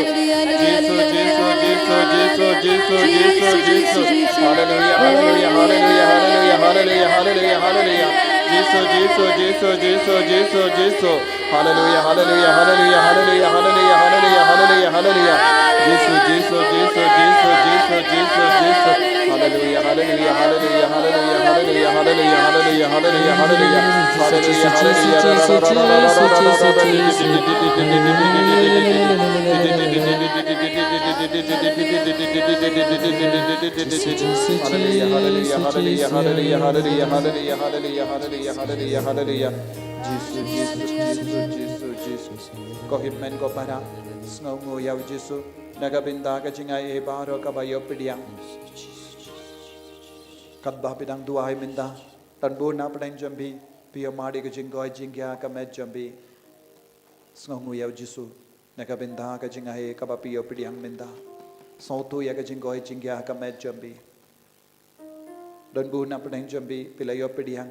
Jisu, Jisu, Jisu, Jisu, Jisu, Jisu, Jisu. Haleluya, haleluya, haleluya, haleluya, haleluya, haleluya, haleluya. Jisu, Jisu, Jisu, Jisu, Jisu, Jisu. Haleluya, haleluya, haleluya, haleluya, haleluya, haleluya, haleluya, haleluya. Jisu, Jisu, Jisu, Jisu, Jisu, Jisu, Jisu. Haleluya, haleluya, haleluya, haleluya, haleluya, haleluya, haleluya, haleluya. Haleluya, haleluya. Haleluya, haleluya, haleluya, haleluya, haleluya, haleluya, haleluya, haleluya, haleluya, haleluya. Jisu, Jisu, Jisu, Jisu, Jisu, Jisu. Ko hynmen ko para, sngewnguh ïa u Jisu na ka bynta ka jingai baroh kaba ïoh pdiang. Katba phi dang duwai mynta, don bun na pdeng jong phi, phi ïoh mad ïa ka jingkoit jingkhiah ha ka met jong phi. Sngewnguh ïa u Jisu na ka bynta ka jingai kaba phi ïoh pdiang mynta. Sngewthuh ïa ka jingkoit jingkhiah ha ka met jong phi. Don bun na pdeng jong phi, phi la ïoh pdiang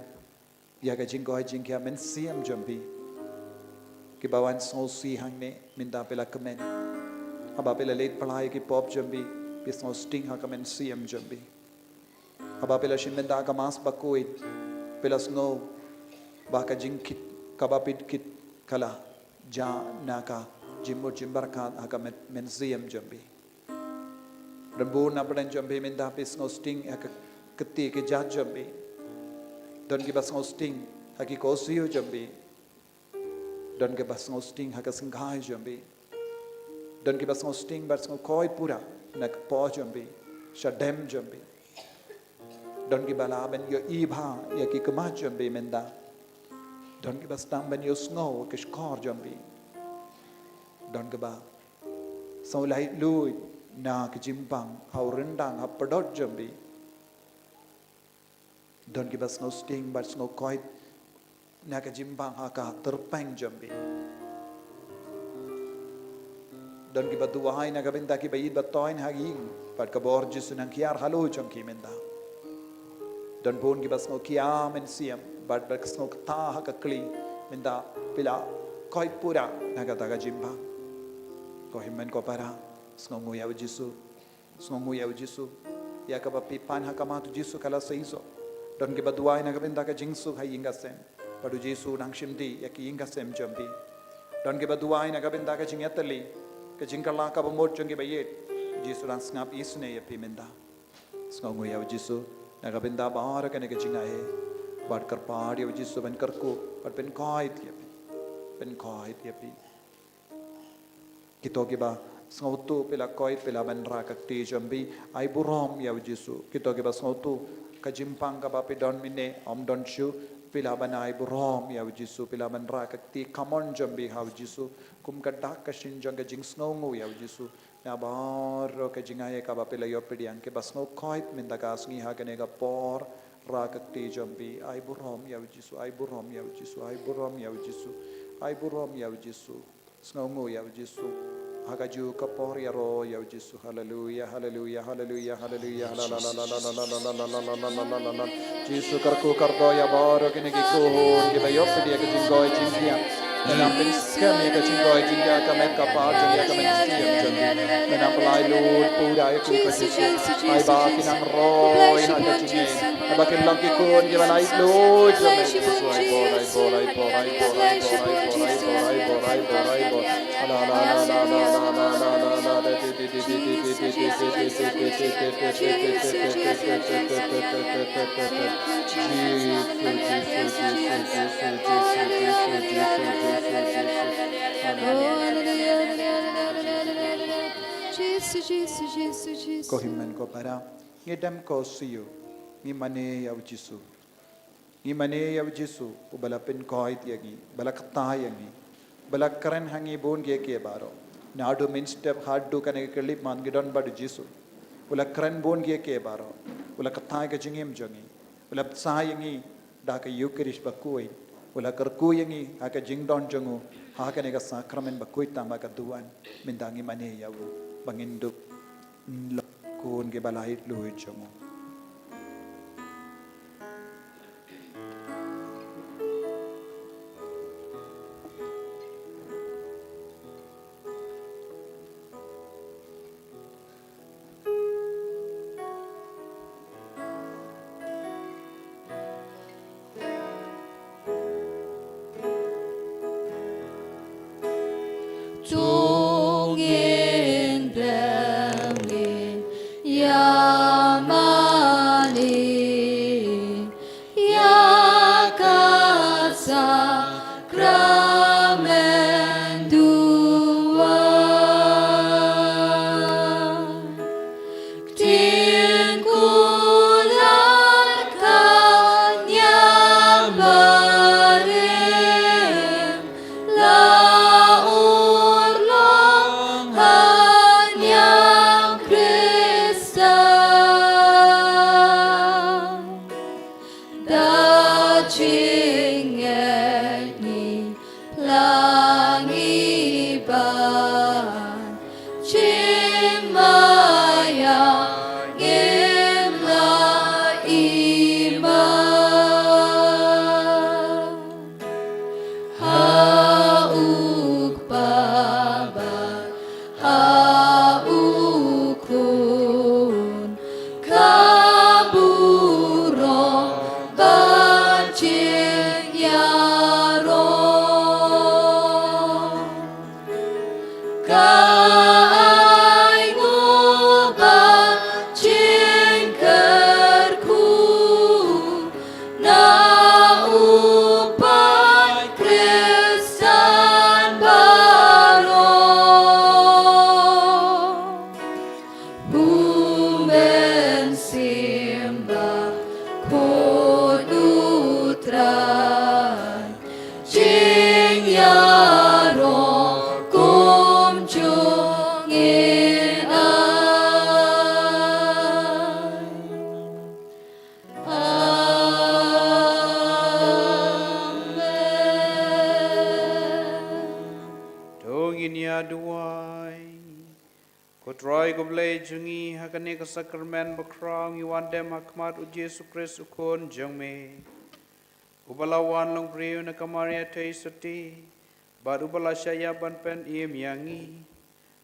ïa ka jingkoit jingkhiah mynsiem jong phi. Kiba wan sngewsih hangne mynta phi la kmen. Haba phi la leit pla ïa ki pop jong phi, phi sngewsting ha ka mynsiem jong phi. Haba phi la shim mynta ka Mass bakhuid, phi la sngew ba ka jingkit kaba phi kit ka la jia na ka jingmut jingpyrkhat ha ka met, mynsiem jong phi. Don bun na pdeng jong phi mynta phi sngewsting ha ka kti ka jait jong phi. Don kiba sngewsting ha ki korsiew jong phi. Don kiba sngewsting ha ka syngkai jong phi. Don kiba sngewsting bad sngewkoit pura na ka por jong phi, shadem jong phi. Don kiba lah ban ïohi bha ïa ki khmat jong phi mynta. Don kiba sdang ban ïohsngew ïa ka shkor jong phi. Don kiba sngewlaitluid na ka jingpang ha u ryndang ha pdot jong phi. Don kiba sngewsting bad sngewkoit na ka jingpang ha ka tyrpeng jong phi. Don kiba duwai na ka bynta kiba ïeit ba toiñ ha ïing, bad ka bor Jisu nang kiar halor jong ki mynta. Don bun kiba sngewkhia mynsiem bad, bad sngewkta ha ka kli mynta phi la koit pura na kata ka jingpang. Ko hynmen ko para, sngewnguh ïa u Jisu. Sngewnguh ïa u Jisu. Ïa kaba phi pan ha khmat u Jisu ka la seisoh. Don kiba duwai na ka bynta ka jingsuk ha ïing ka sem. Bad u Jisu u nang shim dih ïa ki ïing ka sem jong phi. Don kiba duwai na ka bynta ka jingïatylli, ka jingkylla kaba mut jong kiba ïeit. U Jisu u nang sngap isynei ïa phi mynta. Sngewnguh ïa u Jisu na ka bynta baroh kane ka jingai. Bad kyrpad ïa u Jisu ban kyrkhu bad pynkoit ïa phi. Pynkoit ïa phi. Kito kiba Sngewthuh phi la koit, phi la ban rah ka kti jong phi. Ai burom ïa u Jisu. Kito kiba sngewthuh ka jingpang kaba phi don mynne ym don shuh, phi la ban ai burom ïa u Jisu, phi la ban rah ka kti kamon jong phi ha u Jisu. Kum ka dak ka shin jong ka jingsngewnguh ïa u Jisu. Na baroh ka jingaiei kaba phi la ïoh pdiang, kiba sngew koit mynta ka sngi ha kane ka por, rah ka kti jong phi. Ai burom ïa u Jisu, ai burom ïa u Jisu, ai burom ïa u Jisu, ai burom ïa u Jisu. Sngewnguh ïa u Jisu ha kajuh ka por. Ïaroh ïa u Jisu. Haleluia, haleluia, haleluia, haleluia. Jisu kyrkhu kyrdoh ïa baroh kine ki khun kiba ïoh pdiang ïa ka jingkoit jingkhiah. Mynta pynskhem ïa ka jingkoit jingkhiah ka met ka phad jong ïa ka mynsiem jong ki. Mynta pynlait lut pura ïa ki ko Jisu. Ai ba ki nang roi ha ka jingim. Ai ba kin long ki khun kiba lait lut jong me Jisu. Ai bor, ai bor, ai bor, ai bor, ai bor, ai bor, ai bor, ai bor, ai bor, ai bor. Jisu, Jisu, Jisu, Jisu. Ko hynmen ko para, ngi dem ko shuh, ngi mane ïa u Jisu. Ngi mane ïa u Jisu, uba la pynkoit ïa ngi, uba la kta ïa ngi, uba la kren ha ngi bun kiei kiei baroh. Naduh mynstep haduh kane ka khyllipmat ngi don bad u Jisu. U la kren bun kiei kiei baroh. U la kta ïa ka jingim jong ngi. U la bsa ïa ngi da ka Eukharist bakhuid. U la kyrkhu ïa ngi ha ka jingdon jong u ha kane ka sakramen bakhuid tang ba ka duwan. Mynta ngi mane ïa u ba ngin dup long khun kiba lait lut jong u. To ngin dem ngin ïamane ïa ka sakramen duwan. Ktien kular ka niam barim la urlong ha niam Khristan. Da jingngeit ngi la ngi ban jingmaïa ngim la iman. Ha u Kpa bad ha u Khun ka burom bad jingïaroh. Ka ainguh bad jingkyrkhu na u paid Khristan baroh. U Mynsiem Bakhuid U Trai, jingïaroh kum jong ngi ai. Amen. To ngin ïa duwai. Ko Trai ko Blei jong ngi, ha kane ka sakramen bakhraw ngi wan dem ha khmat U Jisu Khrist U Khun jong me, uba la wan long briew na ka Maria Theisotti, bad uba la shah ïap ban pynim ïa ngi.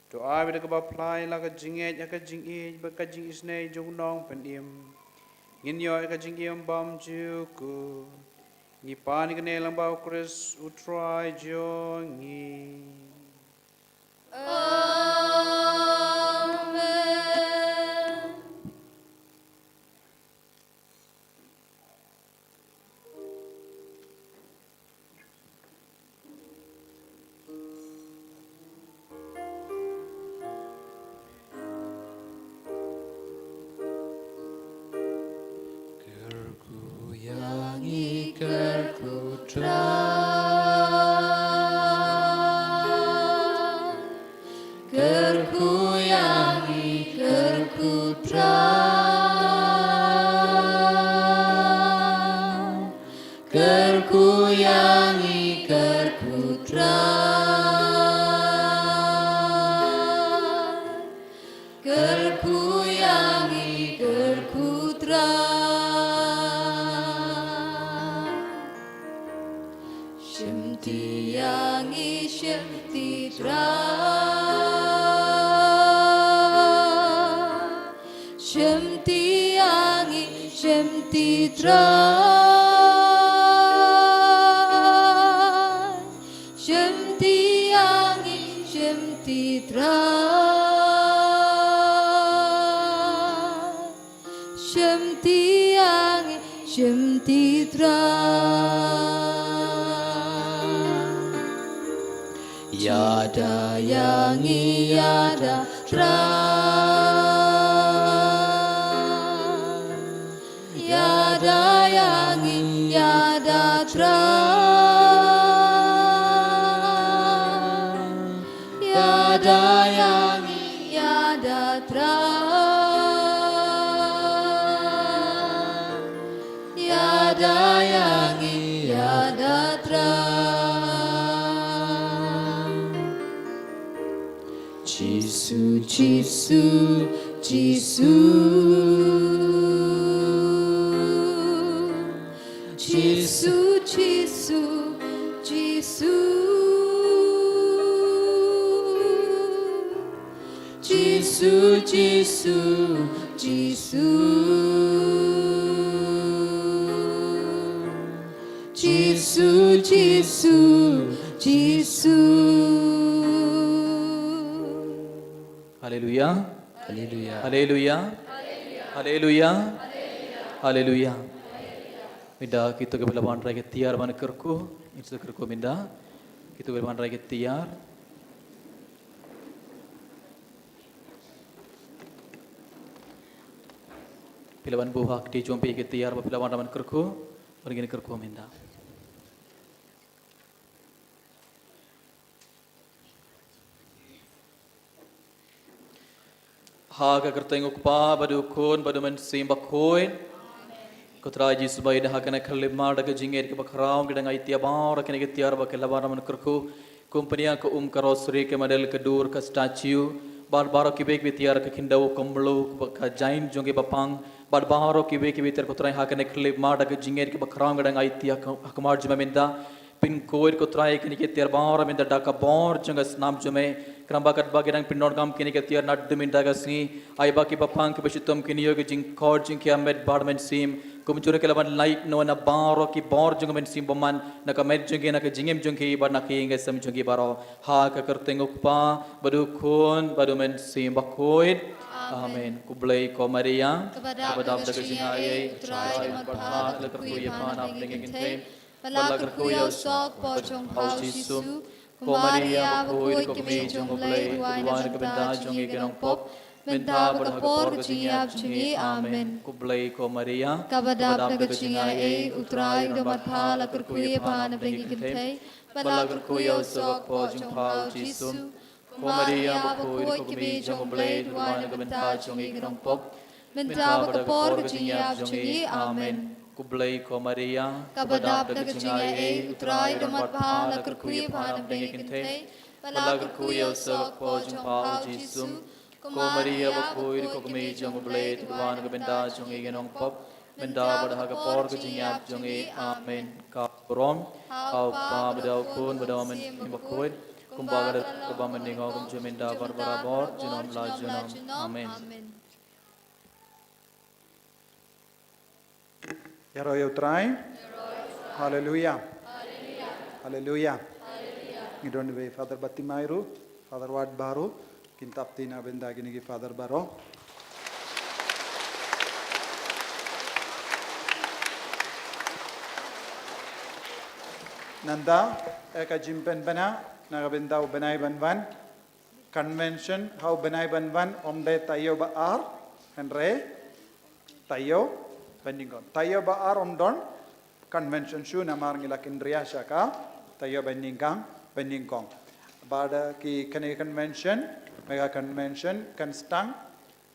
To ai ba da kaba phla ïa la ka jingngeit ha ka jingïeit bad ka jingisynei jong u Nongpynim, ngin ïoh ïa ka jingim bymjukut. Ngi pan ïa kane lyngba U Khrist U Trai jong ngi. Amen. Trai. Kyrkhu ïa ngi, kyrkhu Trai. Kyrkhu ïa ngi, kyrkhu Trai. Kyrkhu ïa ngi, kyrkhu Trai. Shimti ïa ngi, shimti Trai. Shimti ïa ngi, shimti Trai. Shimti ïa ngi, shimti Trai. Shimti ïa ngi, shimti Trai. Ïada ïa ngi, ïada Trai. Ïada ïa ngi, ïada Trai. Ïada ïa ngi, ïada Trai. Ïada ïa ngi, ïada Trai. Jisu, Jisu, Jisu. Jisu, Jisu, Jisu. Jisu, Jisu, Jisu. Jisu, Jisu, Jisu. Haleluya. Haleluya. Haleluya. Haleluya. Haleluya. Mynta kito kiba la wanrah ki tiar ban kyrkhu, ngin sa kyrkhu mynta. Kito kiba la wanrah ki tiar. Phi lah ban buh ha kti jong phi ki tiar ba phi la wanrah ban kyrkhu, bad ngin kyrkhu mynta. Ha ka kyrteng u Kpa, bad u Khun, bad u Mynsiem Bakhuid. Ko Trai Jisu ba ïeit, ha kane ka khyllipmat da ka jingngeit kaba khraw ngi dang ai tiar baroh kine ki tiar ba ki la wanrah ban kyrkhu. Kum pynïar ka um, ka rosary, ka medal, ka dur, ka statue, bad baroh kiwei kiwei tiar, ka khyndew, ka mluh, ka jain jong ki ba pang, bad baroh kiwei kiwei tiar ko Trai, ha kane ka khyllipmat da ka jingngeit kaba khraw ngi dang ai tiar ha ka, ha ka mar jong me mynta. Pynkhuid ko Trai kine ki tiar baroh mynta da ka bor jong ka snam jong me. Khnang ba katba ki dang pyndonkam kine ki tiar naduh mynta ka sngi, ai ba ki ba pang ki ba shitom kin ïoh ka jingkor jong ki ha met bad mynsiem. Kumjuh ruh ki la ban lait noh na baroh ki bor jong ka mynsiem bymman, na ka met jong ki, na ka jingim jong ki, bad na ka ïing ka sem jong ki baroh. Ha ka kyrteng u Kpa, bad u Khun, bad u Mynsiem Bakhuid. Amen. Amen. Khublei ko Maria. Kaba dap da ka jingaiei, u Trai u don bad pha, la kyrkhu ïa pha na pdeng ki kynthei. Bad la kyrkhu ïa u soh ka kpoh jong pha u Jisu. Ko Maria bakhuid, ko kmie jong u Blei, duwai na ka bynta jong ngi ki nongpop, mynta bad ha ka por ka jingïap jong ngi. Amen. Khublei ko Maria. Kaba dap da ka jingaiei, u Trai u don bad pha, la kyrkhu ïa pha na pdeng ki kynthei. Bad la kyrkhu ïa u soh ka kpoh jong pha u Jisu. Ko Maria bakhuid, ko kmie jong u Blei, duwai na ka bynta jong ngi ki nongpop, mynta bad ha ka por ka jingïap jong ngi. Amen. Khublei ko Maria. Kaba dap da ka jingaiei, u Trai u don bad pha, la kyrkhu ïa pha na pdeng ki kynthei. Bad la kyrkhu ïa u soh ka kpoh jong pha u Jisu. Ko Maria bakhuid, ko kmie jong u Blei, duwai na ka bynta jong ngi ki nongpop, mynta bad ha ka por ka jingïap jong ngi. Amen. Ka burom ha u Kpa, bad ha u Khun, bad ha u Mynsiem Bakhuid, kumba ka dei, kumba mynta, kumjuh mynta, bad barabor, junom la junom. Amen. Ïaroh ïa u Trai. Haleluya. Haleluya. Ngi don bad i Father Batimai ruh, Father Ward baroh, kin tap kti na ka bynta kine ki Father baroh. Nangta, eh, ka jingpynbna na ka bynta u bnai ban wan. Convention ha u bnai ban wan ym dei taïew ba ar, hynrei taïew ba nyngkong. Taïew ba ar ym don, convention shuh namar ngi la kynriah sha ka taïew banyngkong, banyngkong. Bad ki kane convention, mega convention, kan sdang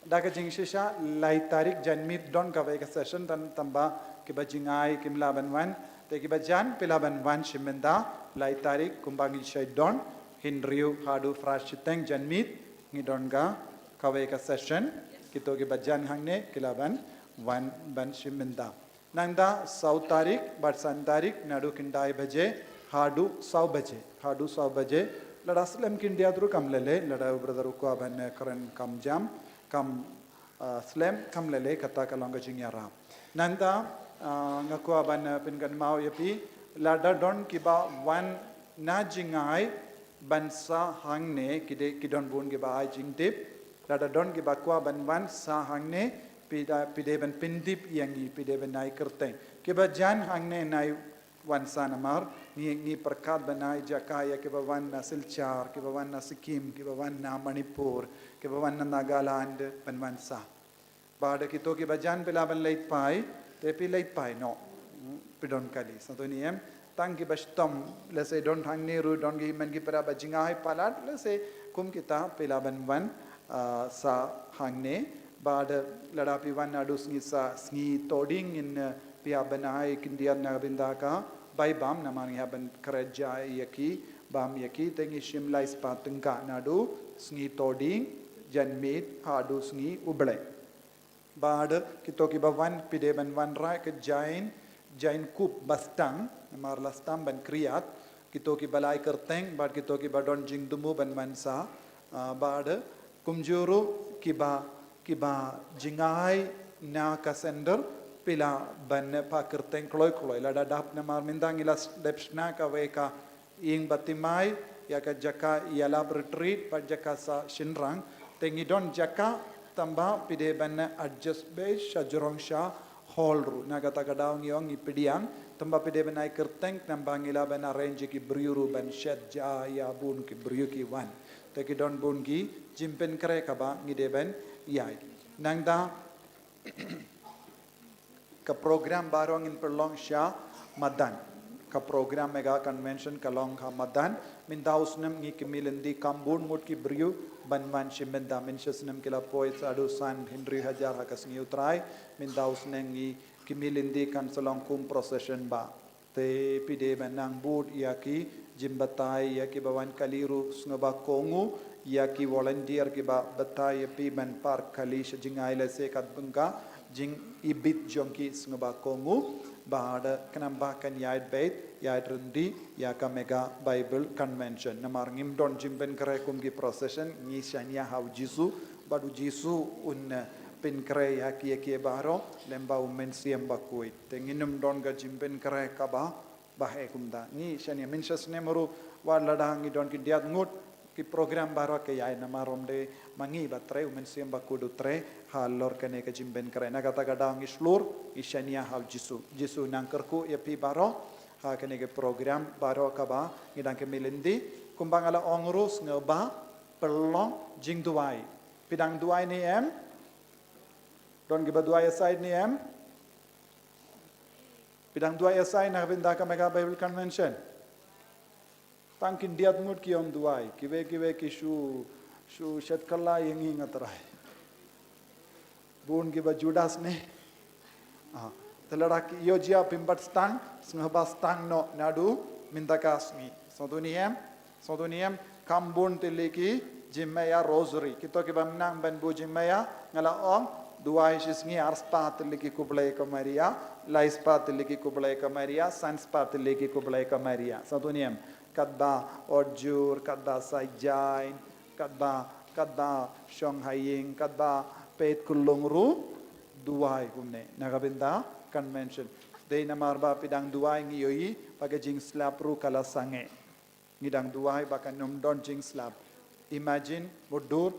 da ka jingshisha lai tarik janmiet don kawei ka session tang tangba kiba jingai kim lah ban wan. Te kiba jan phi lah ban wan shim bynta lai tarik kumba ngi shait don, hynriew haduh phra shiteng janmiet ngi don ka kawei ka session. Kito kiba jan hangne ki lah ban wan ban shim bynta. Nangta saw tarik bad san tarik naduh khyndai baje haduh saw baje, haduh saw baje. Lada slem khyndiat ruh kam lei lei, lada u brother u kwah ban kren kam jam, kam, ah, slem kam lei lei, kata ka long ka jingïarap. Nangta, ah, nga kwah ban, ah, pynkynmaw ïa phi, lada don kiba wan na jingai ban sah hangne, ki dei ki don bun kiba ai jingtip. Lada don kiba kwah ban wan sah hangne, phi da, phi dei ban pyntip ïa ngi, phi dei ban ai kyrteng. Kiba jan hangne nai wan sah namar ngi, ngi pyrkhat ban ai jaka ïa kiba wan na Silchar, kiba wan na Sikkim, kiba wan na Manipur, kiba wan na Nagaland ban wan sah. Bad kito kiba jan phi lah ban leit phai, te phi leit phai noh. Hmm, phi don kali. Sngewthuh ne em? Tang kiba shitom, lehse don hangne ruh don ki hynmen ki para ba jingai palat, lehse kum kita phi lah ban wan, ah, sah hangne. Bad lada phi wan naduh sngi sah, sngi Thohdieng ngin, eh, phi hap ban ai khyndiat na ka bynta ka bai bam namar ngi hap ban kren ja ïa ki, bam ïa ki, te ngi shim lai spah tyngka naduh sngi Thohdieng janmiet haduh sngi U Blei. Bad kito kiba wan phi dei ban wanrah ka jain, jain kup ba sdang, namar la sdang ban kyrïat, kito kiba la ai kyrteng bad kito kiba don jingthmu ban wan sah, ah, bad kumjuh ruh kiba, kiba jingai na ka sender phi lah ban phah kyrteng kloi kloi. Lada dap namar mynta ngi la dep shna kawei ka ïing baptisma, ïa ka jaka ïalap retreat bad jaka sah shynrang. Te ngi don jaka tangba phi dei ban adjust beit sha jrong sha hall ruh. Na kata ka daw ngi ong ngi pdiang tangba phi dei ban ai kyrteng tangba ngi lah ban arrange ïa ki briew ruh ban shet ja ïa bun ki briew ki wan. Te ki don bun ki jingpynkhreh kaba ngi dei ban ïai. Nangta ka program baroh ngin pynlong sha madan. Ka program mega convention ka long ha madan. Mynta u snem ngi kmie lynti kam bun ngut ki briew ban wan shim bynta. Mynshisnem ki la poi haduh san hynriew hajar ha ka sngi U Trai. Mynta u snem ngi kmie lynti kan sa long kum procession ba. Te phi dei ban nang bud ïa ki jingbatai, ïa kiba wan kali ruh sngewbha kohnguh, ïa ki volunteer kiba batai ïa phi ban par kali sha jingai lehse katba ka jingibit jong ki sngewbha kohnguh. Bad khnang ba kan ïaid beit, ïaid ryndih ïa ka mega Bible convention. Namar ngim don jingpynkhreh kum ki procession, ngi shaniah ha U Jisu bad U Jisu un, eh, pynkhreh ïa ki, ïa ki baroh lem bad U Mynsiem Bakhuid. Te ngin ym don ka jingpynkhreh kaba, ba heh kumta. Ngi shaniah, mynshisnem ruh wat lada ngi don khyndiat ngut ki program baroh ki ïai, namar ym dei ma ngi ba trei, U Mynsiem Bakhuid u trei halor kane ka jingpynkhreh. Na kata ka daw ngi shlur, ngi shaniah ha U Jisu. Jisu nang kyrkhu ïa phi baroh ha kane ka program baroh kaba ngi dang kmie lynti. Kumba nga la ong ruh sngewbha pynlong jingduwai. Phi dang duwai ne em? Don kiba duwai aside ne em? Phi dang duwai aside na ka bynta ka mega Bible convention? Tang khyndiat ngut ki ym duwai, kiwei kiwei ki shu, shu shet kylla ïa ngi, nga Trai. Bun kiba Judas ne. Ah, te lada ki ïoh jia phim pat sdang, sngewbha sdang noh naduh mynta ka sngi. Sngewthuh ne em? Sngewthuh ne em? Kham bun tylli ki jingmaïa rosary. Kito kiba nang ban buh jingmaïa, nga la ong, duwai shi sngi ar spah tylli ki khublei ko Maria, lai spah tylli ki khublei ko Maria, san spah tylli ki khublei ko Maria. Sngewthuh ne em? Katba Otjur, katba Saitjaiñ, katba, katba Shonghaïing, katba Peit Khunlung ruh, duwai kumne na ka bynta convention. Dei namar ba phi dang duwai ngi ïohi ba ka jingslap ruh ka la sangeh. Ngi dang duwai ba kan ym don jingslap. Imagine, mutdur,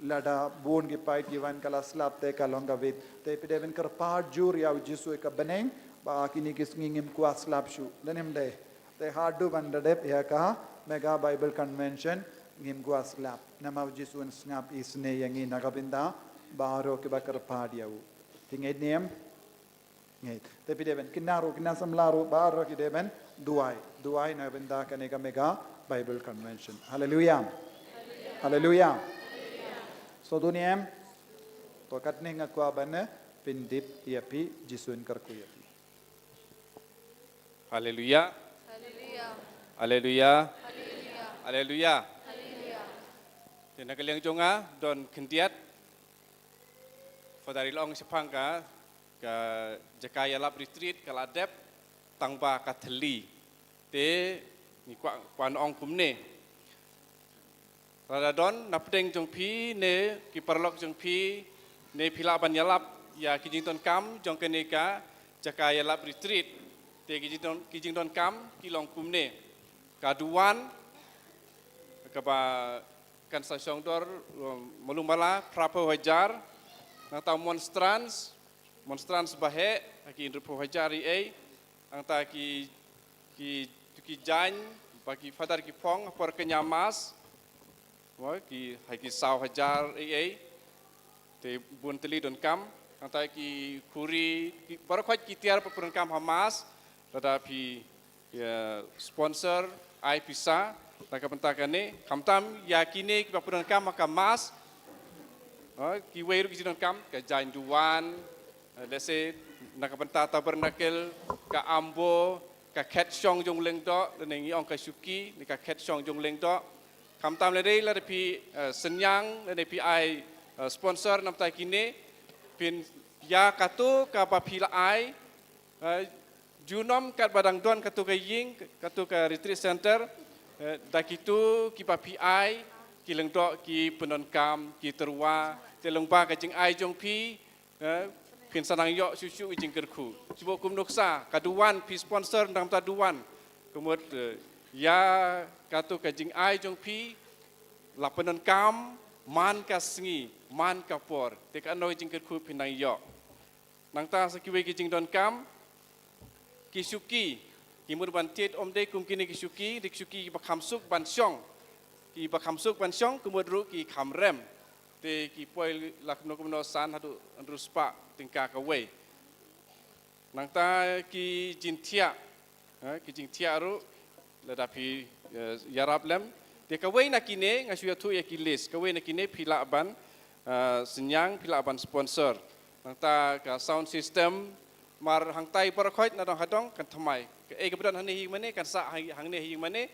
lada bun ki paid ki wan ka la slap te ka long kawei. Te phi dei ban kyrpad jur ïa U Jisu ïa ka bneng ba kine ki sngi ngim kwah slap shuh. Dei ne ym dei? Te haduh ban da dep ïa ka mega Bible convention ngim kwah slap. Namar U Jisu un sngap isynei ïa ngi na ka bynta baroh kiba kyrpad ïa u. Phi ngeit ne em? Ngeit. Te phi dei ban kynmaw ruh, kynmaw samla ruh, baroh ki dei ban duwai. Duwai na bynta kane ka mega Bible Convention. Haleluya. Haleluya. So duni em. To katne nga kwah ban pyndep ïa phi, Jisu un kyrkhu ïa phi. Haleluya. Haleluya. Haleluya. Haleluya. Haleluya. Haleluya. Te na ka liang jong nga don khyndiat Father i la ong shaphang ka, ka jaka ïalap retreat ka la dep tang ba ka thylli. Te ngi kwah, kwah ong kumne. Lada don na pdeng jong phi ne ki paralok jong phi ne phi lah ban ïalap ïa ki jingdonkam jong kane ka jaka ïalap retreat. Te ki jingdon, ki jingdonkam ki long kumne. Ka duwan kaba kan sa shong dor, um, malu mala phra phew hajar. Nangta monstrance, monstrance baheh ha ki hynriew phew hajar ei ei. Nangta ki, ki, ki jaiñ ba ki father ki phong ha por kynja mass, mo, ki ha ki saw hajar ei ei. Te bun tylli donkam. Nangta ki khuri, ki baroh khoit ki tiar ba pyndonkam ha mass. Lada phi ïa sponsor ai pisa na ka bynta kane, khamtam ïa kine kiba pyndonkam ha ka mass. Ha, kiwei ruh ki jingdonkam, ka jaiñ duwan, eh, let's say, na ka bynta tabernacle, ka ambo, ka khet shong jong u lyngdoh, lane ngi ong ka shuki, ne ka khet shong jong u lyngdoh. Khamtam lada, lada phi, eh, synñiang, lada phi ai, eh, sponsor na ka bynta kine, phin ïa kato kaba phi la ai, eh, junom katba dang don kato ka ïing, kato ka retreat center, eh, da kito kiba phi ai, ki lyngdoh ki pyndonkam, ki tyrwa, te lyngba ka jingai jong phi, eh, phin sa nang ïoh shuh shuh ki jingkyrkhu. Shu buh kum nuksa, ka duwan phi sponsor na ka bynta duwan. Ka mut, eh, ïa kato ka jingai jong phi, la pyndonkam, man ka sngi, man ka por. Te kano ka jingkyrkhu phin nang ïoh. Nangta sa kiwei ki jingdonkam, ki shuki, ki mut ban thied ym dei kum kine ki shuki, dei ki shuki kiba kham suk ban shong. Kiba kham suk ban shong, ki mut ruh ki kham rem. Te ki poi la kumno kumno san haduh hynriew spah tyngka kawei. Nangta ki jingthiah, eh, ki jingthiah ruh, lada phi, eh, ïarap lem. Te kawei na kine, nga shu ïathuh ïa ki list, kawei na kine phi lah ban, eh, synñiang, phi lah ban sponsor. Nangta ka sound system, mar hangtai baroh khoit na dong ha dong, kan thymmai. Kaei kaba don hangne ha ïing mane, kan sah ha, hangne ha ïing mane,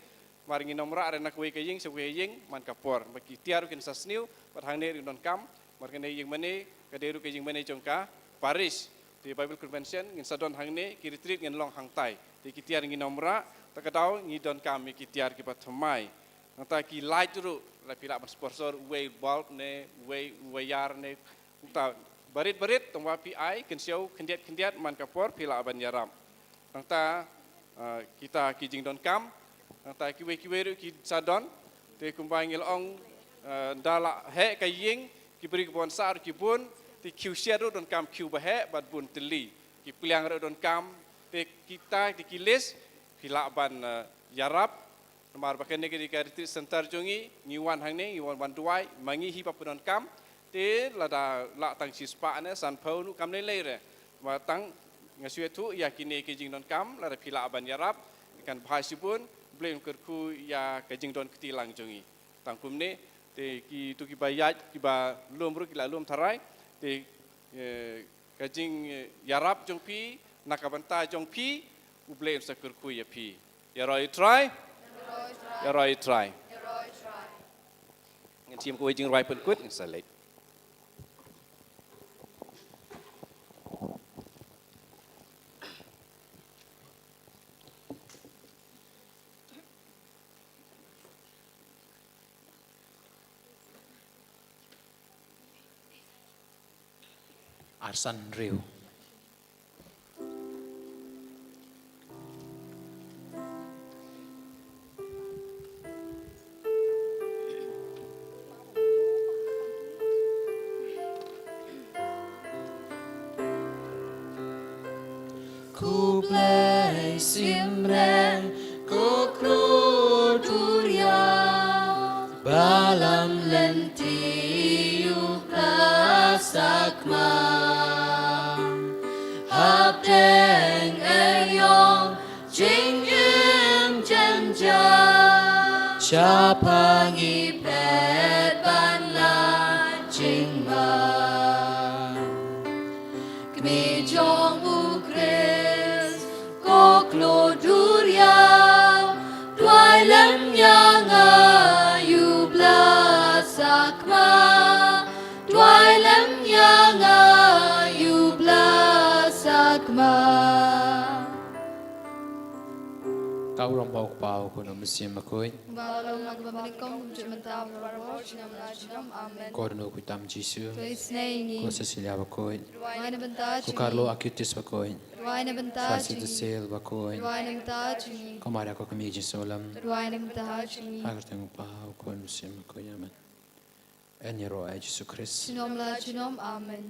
mar ngin ym rah re na kawei ka ïing, sha kawei ka ïing, man ka por. Ba ki tiar ruh kin sa sniew, bad hangne ruh donkam, mar kane ïing mane, ka dei ruh ka ïing mane jong ka parish. Te Bible Convention, ngin sa don hangne, ki retreat ngin long hangtai. Te ki tiar ngin ym rah, ta ka daw, ngi donkam ïa ki tiar kiba thymmai. Nangta ki light ruh, lada phi lah ban sponsor, uwei bulb ne, uwei, uwei ïar ne, nangta barit barit, tang ba phi ai, kynshew, khyndiat khyndiat, man ka por, phi lah ban ïarap. Nangta, ah, kita ki jingdonkam, nangta kiwei kiwei ruh ki sa don, te kumba ngi la ong, ah, ynda la heh ka ïing, ki briew ki bun sah ruh ki bun, te khiew shet ruh donkam khiew baheh, bad bun tylli, ki pliang ruh donkam, te kita, te ki list, phi lah ban, ah, ïarap, namar ba kane ka dei ka retreat center jong ngi, ngi wan hangne, ngi wan ban duwai, ma ngi hi ba pyndonkam, te lada lah tang shispah ne, sanphew ruh kam lei lei re. Ba tang nga shu ïathuh ïa kine ki jingdonkam, lada phi lah ban ïarap, kan bha shibun, Blei un kyrkhu ïa ka jingdon kti lang jong ngi. Tang kumne, te kito kiba ïaid, kiba lum ruh ki la lum tharai, te, eh, ka jing, eh, ïarap jong phi, na ka bynta jong phi, U Blei un sa kyrkhu ïa phi. Ïaroh ïa U Trai. Ïaroh ïa U Trai. Ngan shim kawei jingrwai pynkut, ngan sa leit. Arsan Riew. Khublei simreng, ko Kru Duria, ba lam lynti u ka sakma. Hap Eng eng yong jingim jynjar. Shaphang i phet ban lait jingma. Kmie jong u Khrist, ko kloi duriaw, duwai lem ïa nga u Blei sakma, duwai lem ïa nga u Blei sakma. Ka burom ba u Kpa, u Khun, u Mynsiem Bakhuid. Ba long ha kaba mynnyngkong, kumjuh mynta, baroh shi, junom la junom. Amen. Ko Dohnud Khuid tam Jisu. To isynei ïa ngi. Ko Cecilia Bakhuid. Duwai na ka bynta jong ngi. Ko Carlo Acutis Bakhuid. Duwai na ka bynta jong ngi. Francis de Sales Bakhuid. Duwai na ka bynta jong ngi. Ko Maria ko Kmie Jingisynei. Duwai na ka bynta jong ngi. Ha ka kyrteng u Kpa, u Khun, u Mynsiem Bakhuid. Amen. Yn ïaroh ïa Jisu Khrist. Junom la junom. Amen.